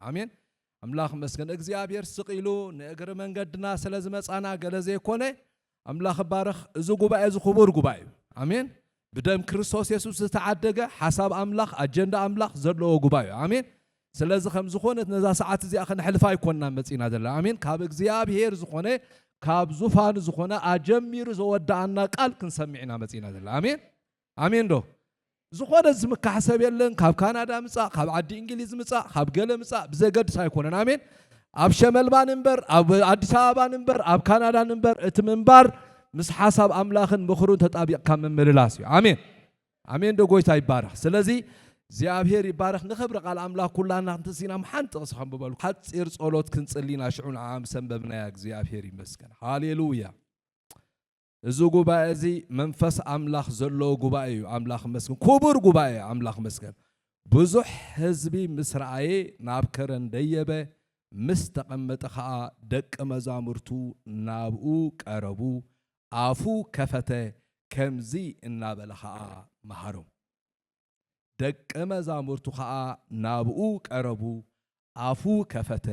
ኣሜን። ኣምላኽ መስገን። እግዚኣብሔር ስቕ ኢሉ ንእግሪ መንገድና ስለ ዝመጻና ገለ ዘይኮነ፣ ኣምላኽ ባረኽ። እዚ ጉባኤ እዚ ክቡር ጉባኤ እዩ። ኣሜን። ብደም ክርስቶስ የሱስ ዝተዓደገ፣ ሓሳብ ኣምላኽ፣ ኣጀንዳ ኣምላኽ ዘለዎ ጉባኤ እዩ። ኣሜን። ስለዚ ከም ዝኾነት ነዛ ሰዓት እዚኣ ከነሕልፋ ኣይኮንና መጺና ዘለና። ኣሜን። ካብ እግዚኣብሔር ዝኾነ፣ ካብ ዙፋን ዝኾነ ኣጀሚሩ ዘወዳኣና ቃል ክንሰምዕ ኢና መጺና ዘለና። ኣሜን። ኣሜን ዶ? ዝኾነ ዝምካሕ ሰብ የለን። ካብ ካናዳ ምጻእ፣ ካብ ዓዲ እንግሊዝ ምጻእ፣ ካብ ገለ ምጻእ ብዘገድስ ኣይኮነን። ኣሜን። ኣብ ሸመልባ ንንበር፣ ኣብ ኣዲስ ኣበባ ንንበር፣ ኣብ ካናዳ ንንበር፣ እቲ ምንባር ምስ ሓሳብ ኣምላኽን ምኽሩን ተጣቢቕካ ምምልላስ እዩ። ኣሜን። ኣሜን ዶ? ጎይታ ይባረኽ። ስለዚ እግዚኣብሔር ይባረኽ። ንኽብሪ ቃል ኣምላኽ ኩላና ክንትስኢና ሓንቲ ጥቕሲ ከንብበሉ። ሓጺር ጸሎት ክንጽሊ ኢና፣ ሽዑ ንዓ ምስ ኣንበብናያ። እግዚኣብሔር ይመስገን። ሃሌሉያ። እዚ ጉባኤ እዚ መንፈስ ኣምላኽ ዘለዎ ጉባኤ እዩ። ኣምላኽ መስገን። ክቡር ጉባኤ፣ ኣምላኽ መስገን። ብዙሕ ህዝቢ ምስ ረኣየ ናብ ከረን ደየበ፣ ምስ ተቐመጠ ኸኣ ደቂ መዛሙርቱ ናብኡ ቀረቡ፣ ኣፉ ከፈተ፣ ከምዚ እናበለ ኸኣ መሃሮም። ደቂ መዛሙርቱ ኸኣ ናብኡ ቀረቡ፣ ኣፉ ከፈተ፣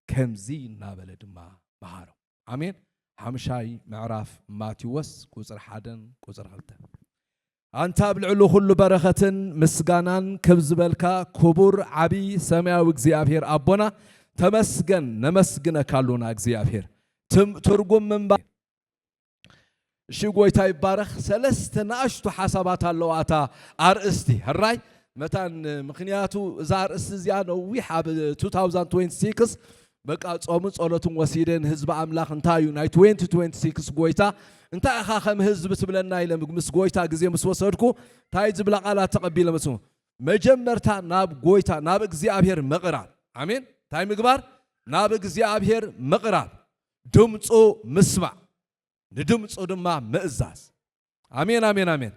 ከምዚ እናበለ ድማ መሃሮም። ኣሜን። ሓምሻይ ምዕራፍ ማቴዎስ ቁጽሪ ሓደን ቁጽሪ ክልተን። ኣንታ ኣብ ልዕሊ ኩሉ በረኸትን ምስጋናን ክብ ዝበልካ ክቡር ዓቢ ሰማያዊ እግዚኣብሔር ኣቦና፣ ተመስገን፣ ነመስግነካ ኣሎና እግዚኣብሔር። ትም-፣ ትርጉም ምንባር። እሺ፣ ጎይታ ይባረኽ። ሰለስተ ንኣሽቱ ሓሳባት ኣለዋ እታ ኣርእስቲ። ሕራይ መታን፣ ምኽንያቱ እዛ ኣርእስቲ እዚኣ ነዊሕ ኣብ two thousand twenty-six በቃ ጾምን ጸሎትን ወሲደ ንህዝቢ ኣምላኽ እንታይ እዩ ናይ twenty twenty-six ጎይታ እንታይ ኢኻ ከም ህዝቢ ትብለና ኢለ ምስ ጎይታ ግዜ ምስ ወሰድኩ እንታይ ዝብላ ቃላት ተቐቢለ ምስ መጀመርታ ናብ ጎይታ ናብ እግዚኣብሔር ምቕራብ። ኣሜን። እንታይ ምግባር? ናብ እግዚኣብሔር ምቕራብ፣ ድምፁ ምስማዕ፣ ንድምፁ ድማ ምእዛዝ። ኣሜን፣ ኣሜን፣ ኣሜን።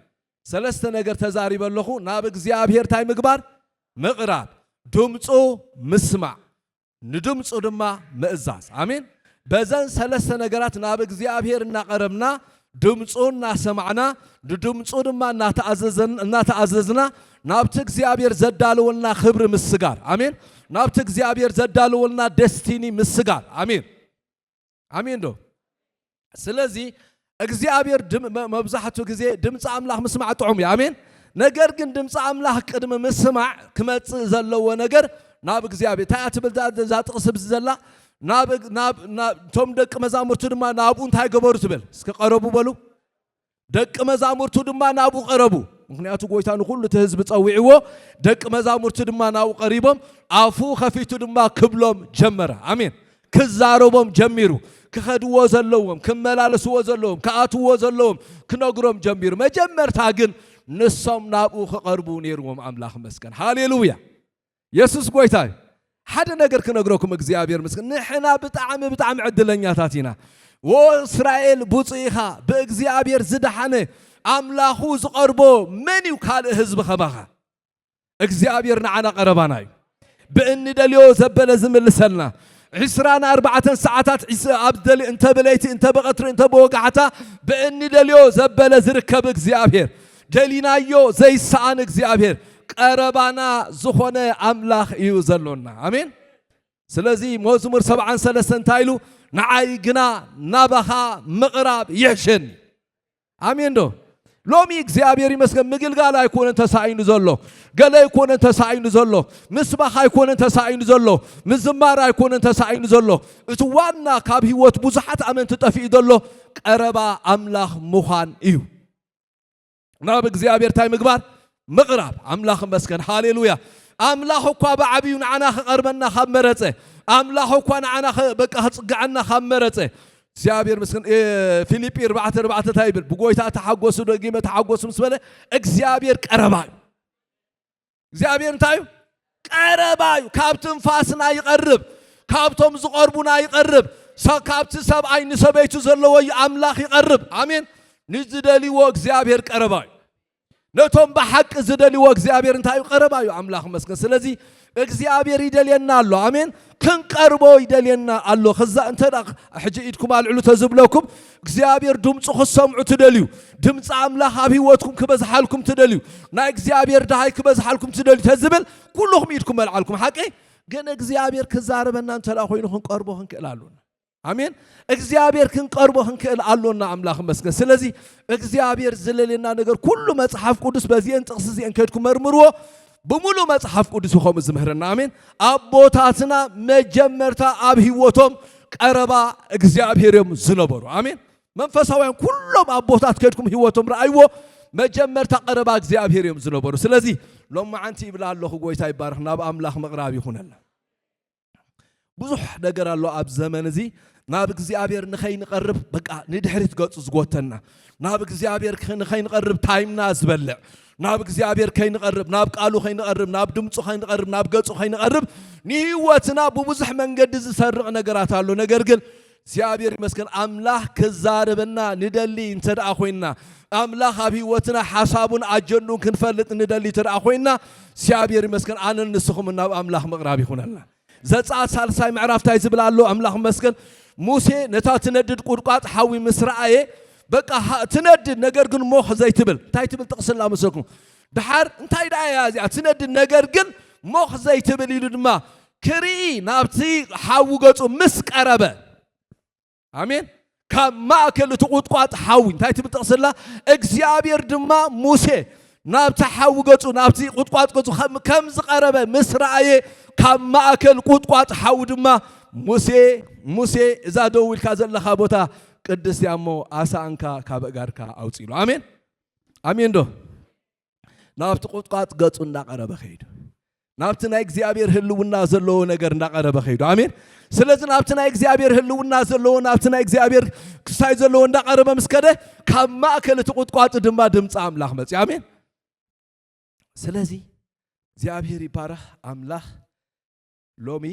ሰለስተ ነገር ተዛሪበ ኣለኹ። ናብ እግዚኣብሔር እንታይ ምግባር? ምቕራብ፣ ድምፁ ምስማዕ፣ ንድምፁ ድማ ምእዛዝ። ኣሜን። በዘን ሰለስተ ነገራት ናብ እግዚኣብሔር እናቐረብና፣ ድምፁ እናሰማዕና፣ ንድምፁ ድማ እናተኣዘዘን-፣ እናተኣዘዝና፣ ናብቲ እግዚኣብሔር ዘዳለወልና ክብሪ ምስጋር። ኣሜን። ናብቲ እግዚኣብሔር ዘዳለወልና ደስቲኒ ምስጋር። ኣሜን። ኣሜን ዶ? ስለዚ እግዚኣብሔር ድም-፣ መ-፣ መብዛሕትኡ ግዜ ድምፂ ኣምላኽ ምስማዕ ጥዑም እዩ። ኣሜን። ነገር ግን ድምፂ ኣምላኽ ቅድሚ ምስማዕ ክመፅእ ዘለዎ ነገር ናብ እግዚኣብሔር። እንታይ እያ ትብል እዛ፣ እዛ ጥቕሲ ኣብዚ ዘላ? ናብ፣ ናብ፣ ናብ፣ እቶም ደቂ መዛሙርቱ ድማ ናብኡ እንታይ ገበሩ ትብል? እስኪ ቀረቡ በሉ። ደቂ መዛሙርቱ ድማ ናብኡ ቀረቡ። ምኽንያቱ ጎይታ ንኹሉ እቲ ህዝቢ ጸዊዕዎ፣ ደቂ መዛሙርቱ ድማ ናብኡ ቀሪቦም፣ ኣፉ ከፊቱ ድማ ክብሎም ጀመረ። ኣሜን። ክዛረቦም ጀሚሩ። ክኸድዎ ዘለዎም፣ ክመላለስዎ ዘለዎም፣ ክኣትዎ ዘለዎም ክነግሮም ጀሚሩ። መጀመርታ ግን ንሶም ናብኡ ክቐርቡ ነይርዎም። ኣምላኽ መስገን። ሃሌሉያ። የሱስ ጎይታ እዩ። ሓደ ነገር ክነግረኩም፣ እግዚኣብሔር ምስክር፣ ንሕና ብጣዕሚ፣ ብጣዕሚ ዕድለኛታት ኢና። ወ እስራኤል፣ ብፁዕ ኢኻ፣ ብእግዚኣብሔር ዝደሓነ ኣምላኹ ዝቐርቦ መን እዩ ካልእ ህዝቢ ከማኻ? እግዚኣብሔር ንዓና ቀረባና እዩ። ብእንደልዮ ዘበለ ዝምልሰልና፣ ዕስራን ኣርባዕተን ሰዓታት ዒስ-፣ ኣብ ደሊ-፣ እንተ ብለይቲ፣ እንተ ብቐትሪ፣ እንተ ብወጋሕታ፣ ብእንደልዮ ዘበለ ዝርከብ እግዚኣብሔር፣ ደሊናዮ ዘይሰኣን እግዚኣብሔር፣ ቀረባና ዝኾነ ኣምላኽ እዩ ዘሎና። ኣሜን። ስለዚ መዝሙር ሰብዓን ሰለስተን እንታይ ኢሉ? ንዓይ ግና ናባኻ ምቕራብ ይሕሸኒ። ኣሜን ዶ? ሎሚ እግዚኣብሔር ይመስገን፣ ምግልጋል ኣይኮነን ተሳኢኑ ዘሎ፣ ገለ ኣይኮነን ተሳኢኑ ዘሎ፣ ምስባኽ ኣይኮነን ተሳኢኑ ዘሎ፣ ምዝማር ኣይኮነን ተሳኢኑ ዘሎ። እቲ ዋና ካብ ህይወት ብዙሓት ኣመንቲ ጠፊኡ ዘሎ ቀረባ ኣምላኽ ምዃን እዩ። ናብ እግዚኣብሔር እንታይ ምግባር? ምቕራብ። ኣምላኽ ይመስገን። ሃሌሉያ። ኣምላኽ እኳ ብዓብዩ ንዓና ክቐርበና ካብ መረጸ፣ ኣምላኽ እኳ ንዓና ኸ-፣ በቃ ክጽግዓና ካብ መረጸ፣ እግዚኣብሔር ምስክን። እ፣ ፊልጲ ኣርባዕተ ኣርባዕተ እንታይ ይብል? ብጎይታ ተሓጎሱ፣ ደጊመ ተሓጎሱ ምስ በለ፣ እግዚኣብሔር ቀረባ እዩ። እግዚኣብሔር እንታይ እዩ? ቀረባ እዩ። ካብ ትንፋስና ይቐርብ፣ ካብቶም ዝቐርቡና ይቐርብ፣ ሰ-፣ ካብቲ ሰብኣይ ንሰበይቱ ዘለዎ እዩ ኣምላኽ ይቐርብ። ኣሜን። ንዝደልይዎ እግዚኣብሔር ቀረባ እዩ። ነቶም ብሓቂ ዝደልይዎ እግዚኣብሔር እንታይ እዩ? ቀረባ እዩ። ኣምላኽ መስገን። ስለዚ እግዚኣብሔር ይደልየና ኣሎ። ኣሜን። ክንቀርቦ ይደልየና ኣሎ። ከዛ እንተ ደኣ ሕጂ ኢድኩም ኣልዕሉ ተዝብለኩም፣ እግዚኣብሔር ድምፁ ክትሰምዑ ትደልዩ፣ ድምፂ ኣምላኽ ኣብ ህይወትኩም ክበዝሓልኩም ትደልዩ፣ ናይ እግዚኣብሔር ደሃይ ክበዝሓልኩም ትደልዩ ተዝብል፣ ኩልኹም ኢድኩም መልዓልኩም። ሓቂ? ግን እግዚኣብሔር ክዛረበና እንተ ደኣ ኮይኑ ክንቀርቦ ክንክእል ኣሎና። ኣሜን። እግዚኣብሔር ክንቀርቦ ክንክእል ኣሎና። ኣምላኽ ይመስገን። ስለዚ እግዚኣብሔር ዝለልና ነገር ኩሉ መጽሓፍ ቅዱስ በዚአን ጥቕሲ እዚአን ከድኩ መርምርዎ። ብምሉእ መጽሓፍ ቅዱስ እዩ ከምኡ ዝምህረና። ኣሜን። ኣቦታትና መጀመርታ ኣብ ህይወቶም ቀረባ እግዚኣብሔር እዮም ዝነበሩ። ኣሜን። መንፈሳውያን ኩሎም ኣቦታት ከድኩም ህይወቶም ረኣይዎ። መጀመርታ ቀረባ እግዚኣብሔር እዮም ዝነበሩ። ስለዚ ሎማዓንቲ ይብላ ኣለኹ፣ ጎይታ ይባረኽ፣ ናብ ኣምላኽ ምቕራብ ይኹነልና። ብዙሕ ነገር ኣሎ ኣብ ዘመን እዚ ናብ እግዚኣብሔር ንኸይንቐርብ በቃ ንድሕሪት ገጹ ዝጎተና፣ ናብ እግዚኣብሔር ንኸይንቐርብ ታይምና ዝበልዕ፣ ናብ እግዚኣብሔር ከይንቐርብ፣ ናብ ቃሉ ከይንቐርብ፣ ናብ ድምፁ ከይንቐርብ፣ ናብ ገጹ ከይንቐርብ ንህይወትና ብብዙሕ መንገዲ ዝሰርቕ ነገራት ኣሎ። ነገር ግን እግዚኣብሔር ይመስገን ኣምላኽ ክዛረበና ንደሊ እንተ ደኣ ኮይንና፣ ኣምላኽ ኣብ ህይወትና ሓሳቡን ኣጀንዱን ክንፈልጥ ንደሊ እንተ ደኣ ኮይንና፣ እግዚኣብሔር ይመስገን ኣነን ንስኹም ናብ ኣምላኽ ምቕራብ ይኹነልና። ዘጸኣት ሳልሳይ ምዕራፍ እንታይ ዝብል ኣሎ? ኣምላኽ ይመስገን ሙሴ ነታ ትነድድ ቁጥቋጥ ሓዊ ምስ ረኣየ፣ በቃ ሃ- ትነድድ ነገር ግን ሞኽ ዘይትብል እንታይ ትብል ጥቕስላ መስለኩም? ድሓር እንታይ ደኣ እያ እዚኣ ትነድድ ነገር ግን ሞኽ ዘይትብል ኢሉ ድማ ክርኢ ናብቲ ሓዊ ገጹ ምስ ቀረበ፣ ኣሜን። ካብ ማእከል እቲ ቁጥቋጥ ሓዊ እንታይ ትብል ጥቕስላ እግዚኣብሔር ድማ ሙሴ ናብቲ ሓዊ ገጹ ናብቲ ቁጥቋጥ ገጹ ከም ከም ዝቐረበ ምስ ረኣየ ካብ ማእከል ቁጥቋጥ ሓዊ ድማ ሙሴ ሙሴ እዛ ደው ኢልካ ዘለኻ ቦታ ቅድስቲ እያ እሞ ኣሳእንካ ካብ ኣእጋርካ ኣውፅእ ኢሉ። ኣሜን ኣሜን ዶ? ናብቲ ቁጥቋጥ ገጹ እንዳቐረበ ከይዱ ናብቲ ናይ እግዚኣብሔር ህልውና ዘለዎ ነገር እንዳቐረበ ከይዱ። ኣሜን። ስለዚ ናብቲ ናይ እግዚኣብሔር ህልውና ዘለዎ ናብቲ ናይ እግዚኣብሔር ክሳይ ዘለዎ እንዳቐረበ ምስ ከደ ካብ ማእከል እቲ ቁጥቋጥ ድማ ድምፂ ኣምላኽ መፅእ። ኣሜን። ስለዚ እግዚኣብሔር ይባረኽ። ኣምላኽ ሎሚ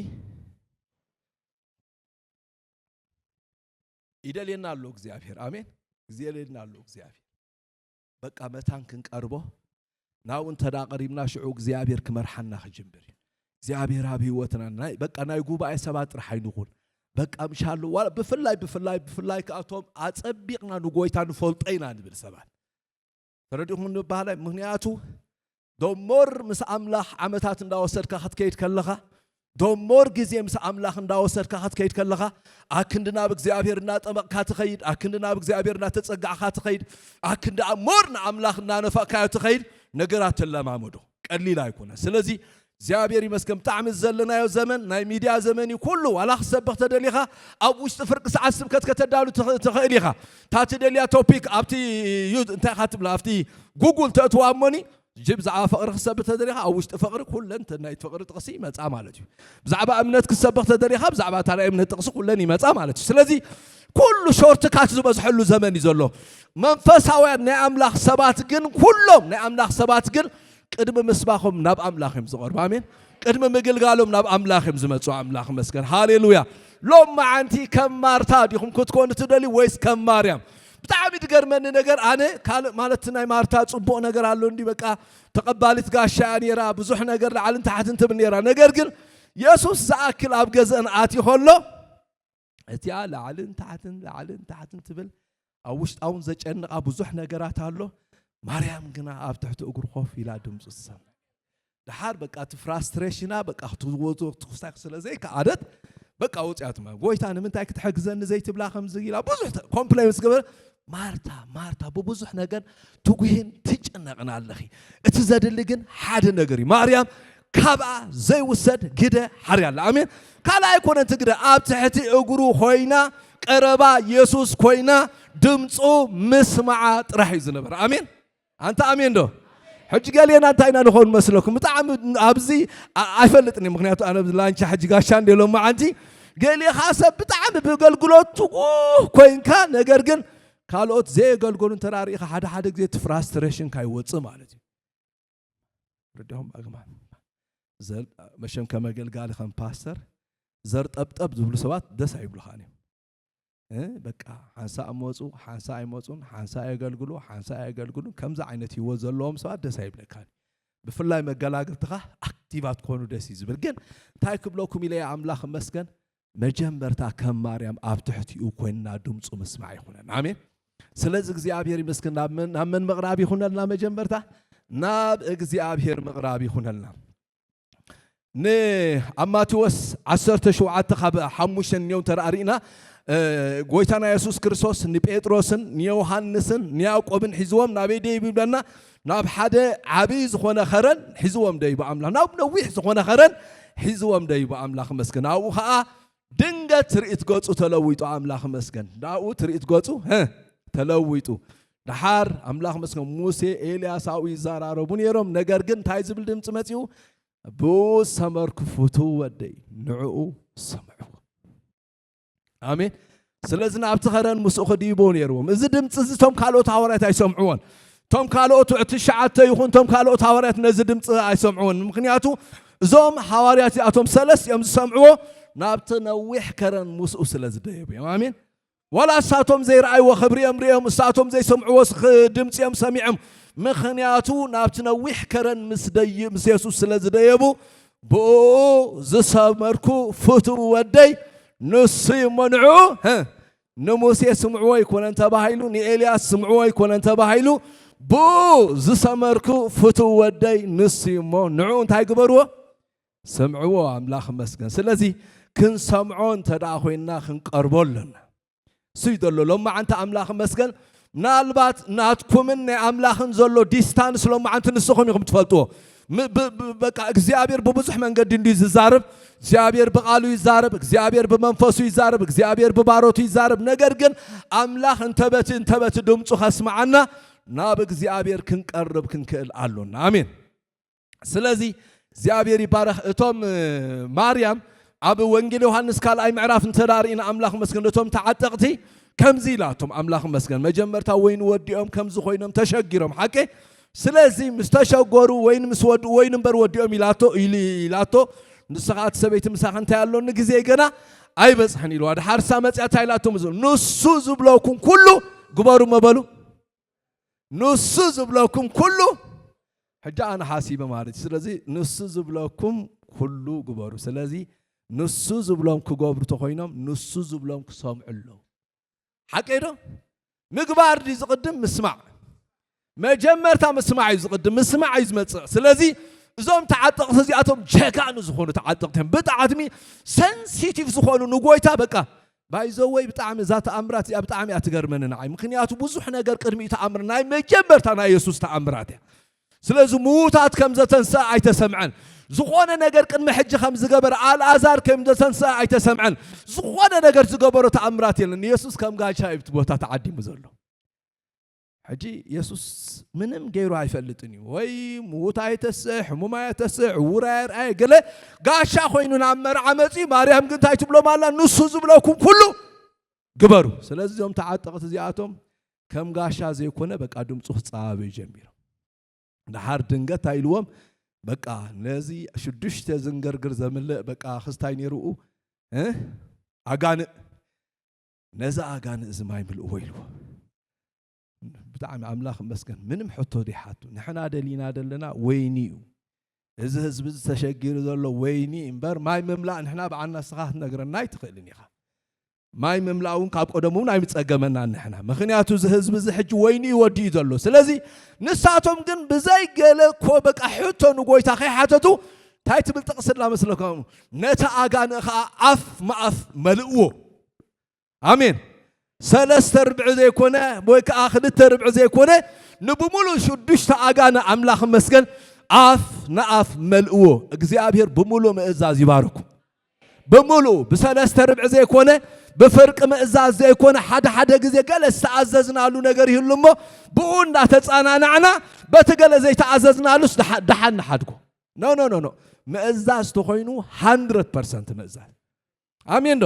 ይደልየና ኣሎ እግዚኣብሔር። ኣሜን። ይደልየና ኣሎ እግዚኣብሔር። በቃ መታን ክንቀርቦ ናብኡ እንተ ደኣ ቀሪብና ሽዑ እግዚኣብሔር ክመርሓና ክጅምር እዩ። እግዚኣብሔር ኣብ ህይወትና ናይ በቃ ናይ ጉባኤ ሰባት ጥራሕ ኣይንኹን። በቃ ምሻሉ ዋላ ብፍላይ ብፍላይ ብፍላይ ከኣቶም ኣጸቢቕና ንጎይታ ንፈልጦ ኢና ንብል ሰባት ተረዲኹም ንባህላይ ምክንያቱ ዶሞር ምስ ኣምላኽ ዓመታት እንዳወሰድካ ክትከይድ ከለኻ ዶሞር ግዜ ምስ ኣምላኽ እንዳወሰድካ ክትከይድ ከለኻ ኣክንዲ ናብ እግዚኣብሔር እናጠመቕካ ትኸይድ ኣክንዲ ናብ እግዚኣብሔር እናተጸጋዕካ ትኸይድ ኣክንዲ ሞር ንኣምላኽ እናነፋእካዮ ትኸይድ ነገራት ትለማመዶ ቀሊል ኣይኮነ ስለዚ እግዚኣብሔር ይመስገን ብጣዕሚ ዘለናዮ ዘመን ናይ ሚድያ ዘመን እዩ ኩሉ ዋላ ክሰብኽ ተደሊኻ ኣብ ውሽጢ ፍርቂ ሰዓት ስብከት ከተዳሉ ትኽእል ኢኻ እታ ትደልያ ቶፒክ ኣብቲ እንታይ ኢኻ ትብላ ኣብቲ ጉጉል ተእትዋ እሞኒ ጂ ብዛዕባ ፍቕሪ ክሰብ ተደሊኻ ኣብ ውሽጢ ፍቕሪ ኩለን ናይቲ ፍቕሪ ጥቕሲ ይመፃ ማለት እዩ። ብዛዕባ እምነት ክሰብኽ ተደሊኻ ብዛዕባ እታ ናይ እምነት ጥቕሲ ኩለን ይመፃ ማለት እዩ። ስለዚ ኩሉ ሾርትካት ዝበዝሐሉ ዘመን እዩ ዘሎ። መንፈሳውያን ናይ ኣምላኽ ሰባት ግን ኩሎም ናይ ኣምላኽ ሰባት ግን ቅድሚ ምስባኾም ናብ ኣምላኽ እዮም ዝቐርቡ። ኣሜን። ቅድሚ ምግልጋሎም ናብ ኣምላኽ እዮም ዝመፁ። ኣምላኽ መስገን ሃሌሉያ። ሎም መዓንቲ ከም ማርታ ዲኹም ክትኮኑ ትደልዩ ወይስ ከም ማርያም? ብጣዕሚ ትገርመኒ ነገር ኣነ ካልእ ማለት ናይ ማርታ ጽቡቕ ነገር ኣሎ እንዲ በቃ ተቐባሊት ጋሻ እያ ነይራ ብዙሕ ነገር ላዕልን ታሕትን ትብል ነይራ ነገር ግን የሱስ ዝኣክል ኣብ ገዝአን ኣትዩ ከሎ እቲኣ ላዕልን ታሕትን ላዕልን ታሕትን ትብል ኣብ ውሽጣውን ዘጨንቓ ብዙሕ ነገራት ኣሎ ማርያም ግና ኣብ ትሕቲ እግሩ ኮፍ ኢላ ድምፁ ትሰምዕ ድሓር በቃ እቲ ፍራስትሬሽና በቃ ክትወጡ ትኩስታይ ስለ ዘይከኣለት በቃ ወፅያት ማ ጎይታ ንምንታይ ክትሕግዘኒ ዘይትብላ ከምዚ ኢላ ብዙሕ ኮምፕሌን ምስ ገበረ ማርታ ማርታ ብብዙሕ ነገር ትጉህን ትጨነቕን ኣለኺ እቲ ዘድሊ ግን ሓደ ነገር እዩ ማርያም ካብኣ ዘይውሰድ ግደ ሓርያ ኣላ ኣሜን ካልኣ ኣይኮነን ትግደ ኣብ ትሕቲ እግሩ ኮይና ቀረባ የሱስ ኮይና ድምፁ ምስማዓ ጥራሕ እዩ ዝነበረ ኣሜን ኣንታ ኣሜን ዶ? ሕጂ ገሊና እንታይ ኢና ንኸውን መስለኩም? ብጣዕሚ ኣብዚ ኣይፈልጥን ምክንያቱ ኣነ ላንቻ ሕጂ ጋሻ እንደ ሎማዓንቲ ገሊኻ ሰብ ብጣዕሚ ብገልግሎት ትጉህ ኮይንካ ነገር ግን ካልኦት ዘየገልገሉ እንተራሪእኻ ሓደ ሓደ ግዜ እቲ ፍራስትሬሽን ካይወፅእ ማለት እዩ። ርዲኹም ኣግማ መሸም ከመገልጋሊ ከም ፓስተር ዘርጠብጠብ ዝብሉ ሰባት ደስ ኣይብሉኻን እዮም። በቃ ሓንሳ እመፁ ሓንሳ ኣይመፁን ሓንሳ ኣየገልግሉ ሓንሳ ኣየገልግሉን ከምዚ ዓይነት ህይወት ዘለዎም ሰባት ደስ ኣይብለካን ብፍላይ መገላግልትኻ ኣክቲቫት ኮኑ ደስ እዩ ዝብል ግን እንታይ ክብለኩም ኢለ ኣምላኽ መስገን መጀመርታ ከም ማርያም ኣብ ትሕቲኡ ኮይንና ድምፁ ምስማዕ ይኹነን ኣሜን ስለዚ እግዚኣብሔር ይመስገን ናብ መን ምቕራብ ይኹነልና መጀመርታ ናብ እግዚኣብሔር ምቕራብ ይኹነልና ን ኣብ ማቴዎስ ዓሰርተ ሸውዓተ ካብ ሓሙሽተ ንየው እንተ ደኣ ርኢና፣ እ፣ ጎይታና የሱስ ክርስቶስ ንጴጥሮስን ንዮሃንስን ንያዕቆብን ሒዝዎም ናበይ ደይቡ ይብለና? ናብ ሓደ ዓብዪ ዝኾነ ኸረን ሒዝዎም ደይቡ ኣምላኽ፣ ናብ ነዊሕ ዝኾነ ኸረን ሒዝዎም ደይቡ ኣምላኽ መስገን። ኣብኡ ኸኣ ድንገት ትርኢት ገጹ ተለዊጡ ኣምላኽ መስገን። ናብኡ ትርኢት ገጹ፣ ህ፣ ተለዊጡ። ደሓር ኣምላኽ መስገን፣ ሙሴ፣ ኤልያስ ኣብኡ ይዘራረቡ ነይሮም። ነገር ግን እንታይ ዝብል ድምጺ መጺኡ? ብኡ ዝሰመርኩ ፍቱው ወደይ፣ ንዕኡ ስምዕዎ። ኣሜን። ስለዚ ናብቲ ኸረን ምስኡ ክድይቡ ነይርዎም። እዚ ድምጺ እዚ እቶም ካልኦት ሃዋርያት ኣይሰምዕዎን። እቶም ካልኦት ትሽዓተ ይኹን እቶም ካልኦት ሃዋርያት ነዚ ድምጺ ኣይሰምዕዎን። ምኽንያቱ እዞም ሃዋርያት እዚኣቶም ሰለስቲኦም ዝሰምዕዎ ናብቲ ነዊሕ ከረን ምስኡ ስለ ዝደየቡ እዮም። ኣሜን። ዋላ እሳቶም ዘይረኣይዎ ክብሪ እዮም ርእዮም፣ እሳቶም ዘይሰምዕዎ ስ-፣ ድምፂ እዮም ሰሚዖም። ምኽንያቱ ናብቲ ነዊሕ ከረን ምስ ደይ-፣ ምስ የሱስ ስለ ዝደየቡ፣ ብኡ ዝሰመርኩ ፍቱው ወደይ ንሱ እዩ እሞ ንዑ፣ ህ፣ ንሙሴ ስምዕዎ ኣይኮነን ተባሂሉ፣ ንኤልያስ ስምዕዎ ኣይኮነን ተባሂሉ፣ ብኡ ዝሰመርኩ ፍቱው ወደይ ንሱ እዩ እሞ ንዑ እንታይ ግበርዎ? ስምዕዎ። ኣምላኽ መስገን። ስለዚ ክንሰምዖ እንተ ደኣ ኮይንና ክንቀርቦ ኣለና። እሱ እዩ ዘሎ። ሎማዓንቲ ኣምላኽ መስገን፣ ምናልባት ናትኩምን ናይ ኣምላኽን ዘሎ ዲስታንስ ሎማዓንቲ ንስኹም ኢኹም ትፈልጥዎ። ም-፣ ብ-፣ ብ-፣ በቃ እግዚኣብሔር ብብዙሕ መንገዲ እንድዩ ዝዛረብ። እግዚኣብሔር ብቓሉ ይዛረብ፣ እግዚኣብሔር ብመንፈሱ ይዛረብ፣ እግዚኣብሔር ብባሮቱ ይዛረብ። ነገር ግን ኣምላኽ እንተ በቲ፣ እንተ በቲ ድምፁ ከስምዓና ናብ እግዚኣብሔር ክንቀርብ ክንክእል ኣሎና። ኣሜን። ስለዚ እግዚኣብሔር ይባረኽ። እቶም፣ እ፣ ማርያም ኣብ ወንጌል ዮሃንስ ካልኣይ ምዕራፍ እንተ ደኣ ርኢና ኣምላኽ መስገን፣ እቶም ተዓጠቕቲ ከምዚ ኢላቶም ኣምላኽ መስገን፣ መጀመርታ ወይኒ ወዲኦም ከምዚ ኮይኖም ተሸጊሮም፣ ሓቂ? ስለዚ ምስ ተሸገሩ ወይኒ ምስ ወድኡ ወይኒ እምበር ወዲኦም ኢላቶ፣ ኢሉ-፣ ኢላቶ፣ ንስኻ እቲ ሰበይቲ ምሳኻ እንታይ ኣሎኒ ግዜ ገና ኣይበጽሕን ኢልዋ። ድሓርሳ መጽያ እንታይ ኢላቶም? እዚ ንሱ ዝብለኩም ኩሉ ግበሩ መበሉ። ንሱ ዝብለኩም ኩሉ፣ ሕጂ ኣነ ሓሲበ ማለት እዩ። ስለዚ ንሱ ዝብለኩም ኩሉ ግበሩ። ስለዚ ንሱ ዝብሎም ክገብሩ ተኾይኖም ንሱ ዝብሎም ክሰምዑ ኣለዉ። ሓቀይ ዶ? ምግባር ድዩ ዝቕድም? ምስማዕ። መጀመርታ ምስማዕ እዩ ዝቕድም። ምስማዕ እዩ ዝመጽእ። ስለዚ እዞም ተዓጠቕቲ እዚኣቶም ጀጋኑ ዝኾኑ ተዓጠቕቲ እዮም። ብጣዕሚ ሰንሲቲቭ ዝኾኑ ንጎይታ በቃ ባይዘወይ ብጣዕሚ እዛ ተኣምራት እዚኣ ብጣዕሚ እያ ትገርመኒ ንዓይ። ምኽንያቱ ብዙሕ ነገር ቅድሚኡ ተኣምር ናይ መጀመርታ ናይ የሱስ ተኣምራት እያ። ስለዚ ምዉታት ከም ዘተንስአ ኣይተሰምዐን። ዝኾነ ነገር ቅድሚ ሕጂ ከም ዝገበረ ኣልኣዛር ከም ዘተንስአ ኣይተሰምዐን። ዝኾነ ነገር ዝገበሮ ተኣምራት የለን። የሱስ ከም ጋሻ እዩ ኣብቲ ቦታ ተዓዲሙ ዘሎ። ሕጂ የሱስ ምንም ገይሩ ኣይፈልጥን እዩ። ወይ ምዉት ኣየተስእ፣ ሕሙም ኣየተስእ፣ ዕዉር ኣየርኣየ፣ ገለ ጋሻ ኮይኑ ናብ መርዓ መጺኡ፣ ማርያም ግን እንታይ ትብሎም ኣላ? ንሱ ዝብለኩም ኩሉ ግበሩ። ስለዚ እዞም ተዓጠቕቲ እዚኣቶም ከም ጋሻ ዘይኮነ በቃ ድምፁ ክፀባበዩ ጀሚሮም። ደሓር ድንገት እንታይ ኢልዎም? በቃ ነዚ ሽዱሽተ ዝንገርግር ዘምልእ በቃ ክስታይ ነይሩ እ? ኣጋንእ ነዚ ኣጋንእ እዚ ማይ ምልእዎ ኢልዎ። ብጣዕሚ ኣምላኽ መስገን። ምንም ሕቶ ዘይሓቱ። ንሕና ደሊና ዘለና ወይኒ እዩ። እዚ ህዝቢ እዚ ተሸጊሩ ዘሎ ወይኒ እምበር ማይ ምምላእ ንሕና ብዓና ንስኻ ክትነግረና ኣይትኽእልን ኢኻ። ማይ ምምላእ እውን ካብ ቀደሙ እውን ኣይምጸገመናን ንሕና። ምኽንያቱ እዚ ህዝቢ እዚ ሕጂ ወይኒ እዩ ወዲኡ ዘሎ። ስለዚ ንሳቶም ግን ብዘይ ገለ እኮ በቃ ሕቶ ንጎይታ ከይሓተቱ እንታይ ትብል ጥቕሲ ኣላ መስለኩም? ነቲ ኣጋንእ ኸዓ ኣፍ መኣፍ መልእዎ። ኣሜን። ሰለስተ ርብዒ ዘይኮነ ወይ ከዓ ክልተ ርብዒ ዘይኮነ ንብሙሉእ ሽዱሽተ ኣጋንእ ኣምላኽ መስገን ኣፍ ንኣፍ መልእዎ። እግዚኣብሔር ብምሉእ ምእዛዝ ይባርኩም። ብምሉእ ብሰለስተ ርብዒ ዘይኮነ ብፍርቂ ምእዛዝ ዘይኮነ ሓደ ሓደ ግዜ ገለ ዝተኣዘዝናሉ ነገር ይህሉ እሞ ብኡ እንዳተፃናናዕና በቲ ገለ ዘይተኣዘዝናሉስ ደሓ-፣ ደሓን ንሓድጎ። ኖ ኖ ኖ ኖ ምእዛዝ ተኾይኑ ሃንድረድ ፐርሰንት ምእዛዝ። ኣሜን ዶ?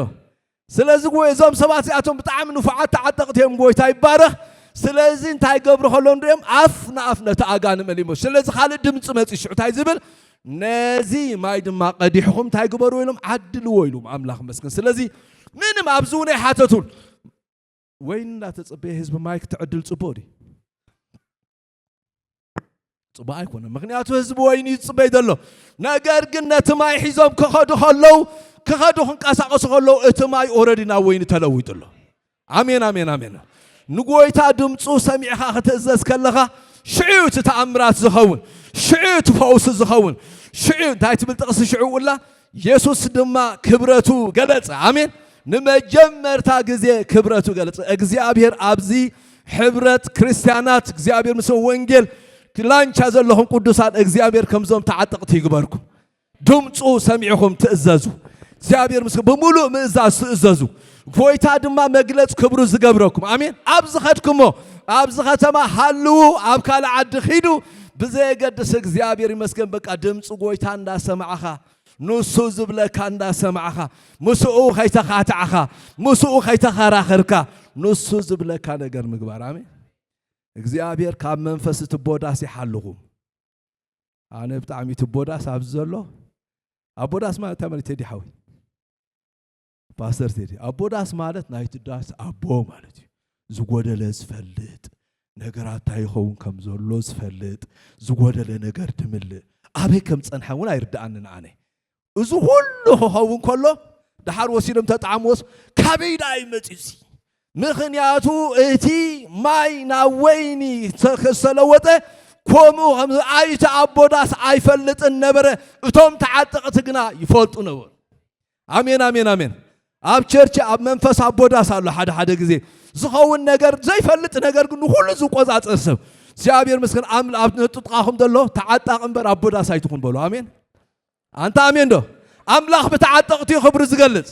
ስለዚ እኮ እዞም ሰባት እዚኣቶም ብጣዕሚ ንፉዓት ተዓጠቕቲ እዮም፣ ጎይታ ይባረኽ። ስለዚ እንታይ ገብሩ ከሎ እንድኦም ኣፍ ንኣፍ ነቲ ኣጋንእ መሊሞ። ስለዚ ካልእ ድምፂ መፂ ሽዑ እንታይ ዝብል? ነዚ ማይ ድማ ቀዲሕኹም እንታይ ግበሩ ኢሎም ዓድልዎ ኢሎም ኣምላኽ መስገን። ስለዚ ምንም ኣብዚ እውን ኣይሓተቱን። ወይኒ እንዳተፀበየ ህዝቢ ማይ ክትዕድል ፅቡቕ ድዩ? ጽቡቕ ኣይኮነን። ምኽንያቱ ህዝቢ ወይኒ እዩ ዝጽበይ ዘሎ። ነገር ግን ነቲ ማይ ሒዞም ክኸዱ ከለዉ፣ ክኸዱ ክንቀሳቐሱ ከለዉ፣ እቲ ማይ ኦረዲ ናብ ወይኒ ተለዊጡ ኣሎ። ኣሜን፣ ኣሜን፣ ኣሜን። ንጎይታ ድምፁ ሰሚዕኻ ክትእዘዝ ከለኻ፣ ሽዑ እዩ እቲ ተኣምራት ዝኸውን፣ ሽዑ እዩ እቲ ፈውሲ ዝኸውን፣ ሽዑ እንታይ ትብል ጥቕሲ ሽዑ ውላ? የሱስ ድማ ክብረቱ ገለጸ። ኣሜን። ንመጀመርታ ግዜ ክብረቱ ገለጸ። እግዚኣብሔር ኣብዚ ሕብረት ክርስትያናት፣ እግዚኣብሔር ምስ ወንጌል ክላንቻ ዘለኹም ቅዱሳን፣ እግዚኣብሔር ከምዞም ተዓጠቕቲ ይግበርኩም። ድምፁ ሰሚዕኹም ትእዘዙ። እግዚኣብሔር ምስ ብምሉእ ምእዛዝ ትእዘዙ። ጎይታ ድማ መግለጽ ክብሩ ዝገብረኩም። ኣሜን። ኣብ ዝኸድኩሞ፣ ኣብዚ ከተማ ሃልዉ፣ ኣብ ካልእ ዓዲ ኺዱ፣ ብዘየገድስ እግዚኣብሔር ይመስገን። በቃ ድምፂ ጎይታ እንዳሰማዕኻ፣ ንሱ ዝብለካ እንዳሰማዕኻ፣ ምስኡ ኸይተኻትዕኻ፣ ምስኡ ኸይተኸራኸርካ፣ ንሱ ዝብለካ ነገር ምግባር። ኣሜን። እግዚኣብሔር ካብ መንፈስ እቲ ቦዳስ ይሓልኹም። ኣነ ብጣዕሚ እቲ ቦዳስ ኣብዚ ዘሎ፣ ኣቦዳስ ማለት እንታይ ማለት ቴዲ ሓወይ? ፓስተር ቴዲ፣ ኣቦዳስ ማለት ናይቲ ዳስ ኣቦ ማለት እዩ። ዝጎደለ ዝፈልጥ፣ ነገራት እንታይ ይኸውን ከም ዘሎ ዝፈልጥ፣ ዝጎደለ ነገር ድምልእ፣ ኣበይ ከም ጸንሐ እውን ኣይርድኣንን ኣነ። እዚ ኩሉ ክኸውን ከሎ፣ ደሓር ወሲዶም ተጣዕምዎስ፣ ካበይ ደኣ ይመጽእ እዚ? ምኽንያቱ እቲ ማይ ናብ ወይኒ ተ-፣ ዝተለወጠ፣ ከምኡ ከም ኣይቲ ኣቦዳስ ኣይፈልጥን ነበረ፣ እቶም ተዓጠቕቲ ግና ይፈልጡ ነበሩ። ኣሜን፣ ኣሜን፣ ኣሜን። ኣብ ቸርች፣ ኣብ መንፈስ ኣቦዳስ ኣሎ። ሓደ ሓደ ግዜ ዝኸውን ነገር፣ ዘይፈልጥ ነገር ግን ንኹሉ ዝቆጻጸር ሰብ። እግዚኣብሔር ምስክር፣ ኣም-፣ ኣብ ነጥጥቓኹም ዘሎ ተዓጣቕ እምበር ኣቦዳስ ኣይትኹን በሉ። ኣሜን። ኣንታ ኣሜን ዶ? ኣምላኽ ብተዓጠቕቲ እዩ ክብሪ ዝገልጽ።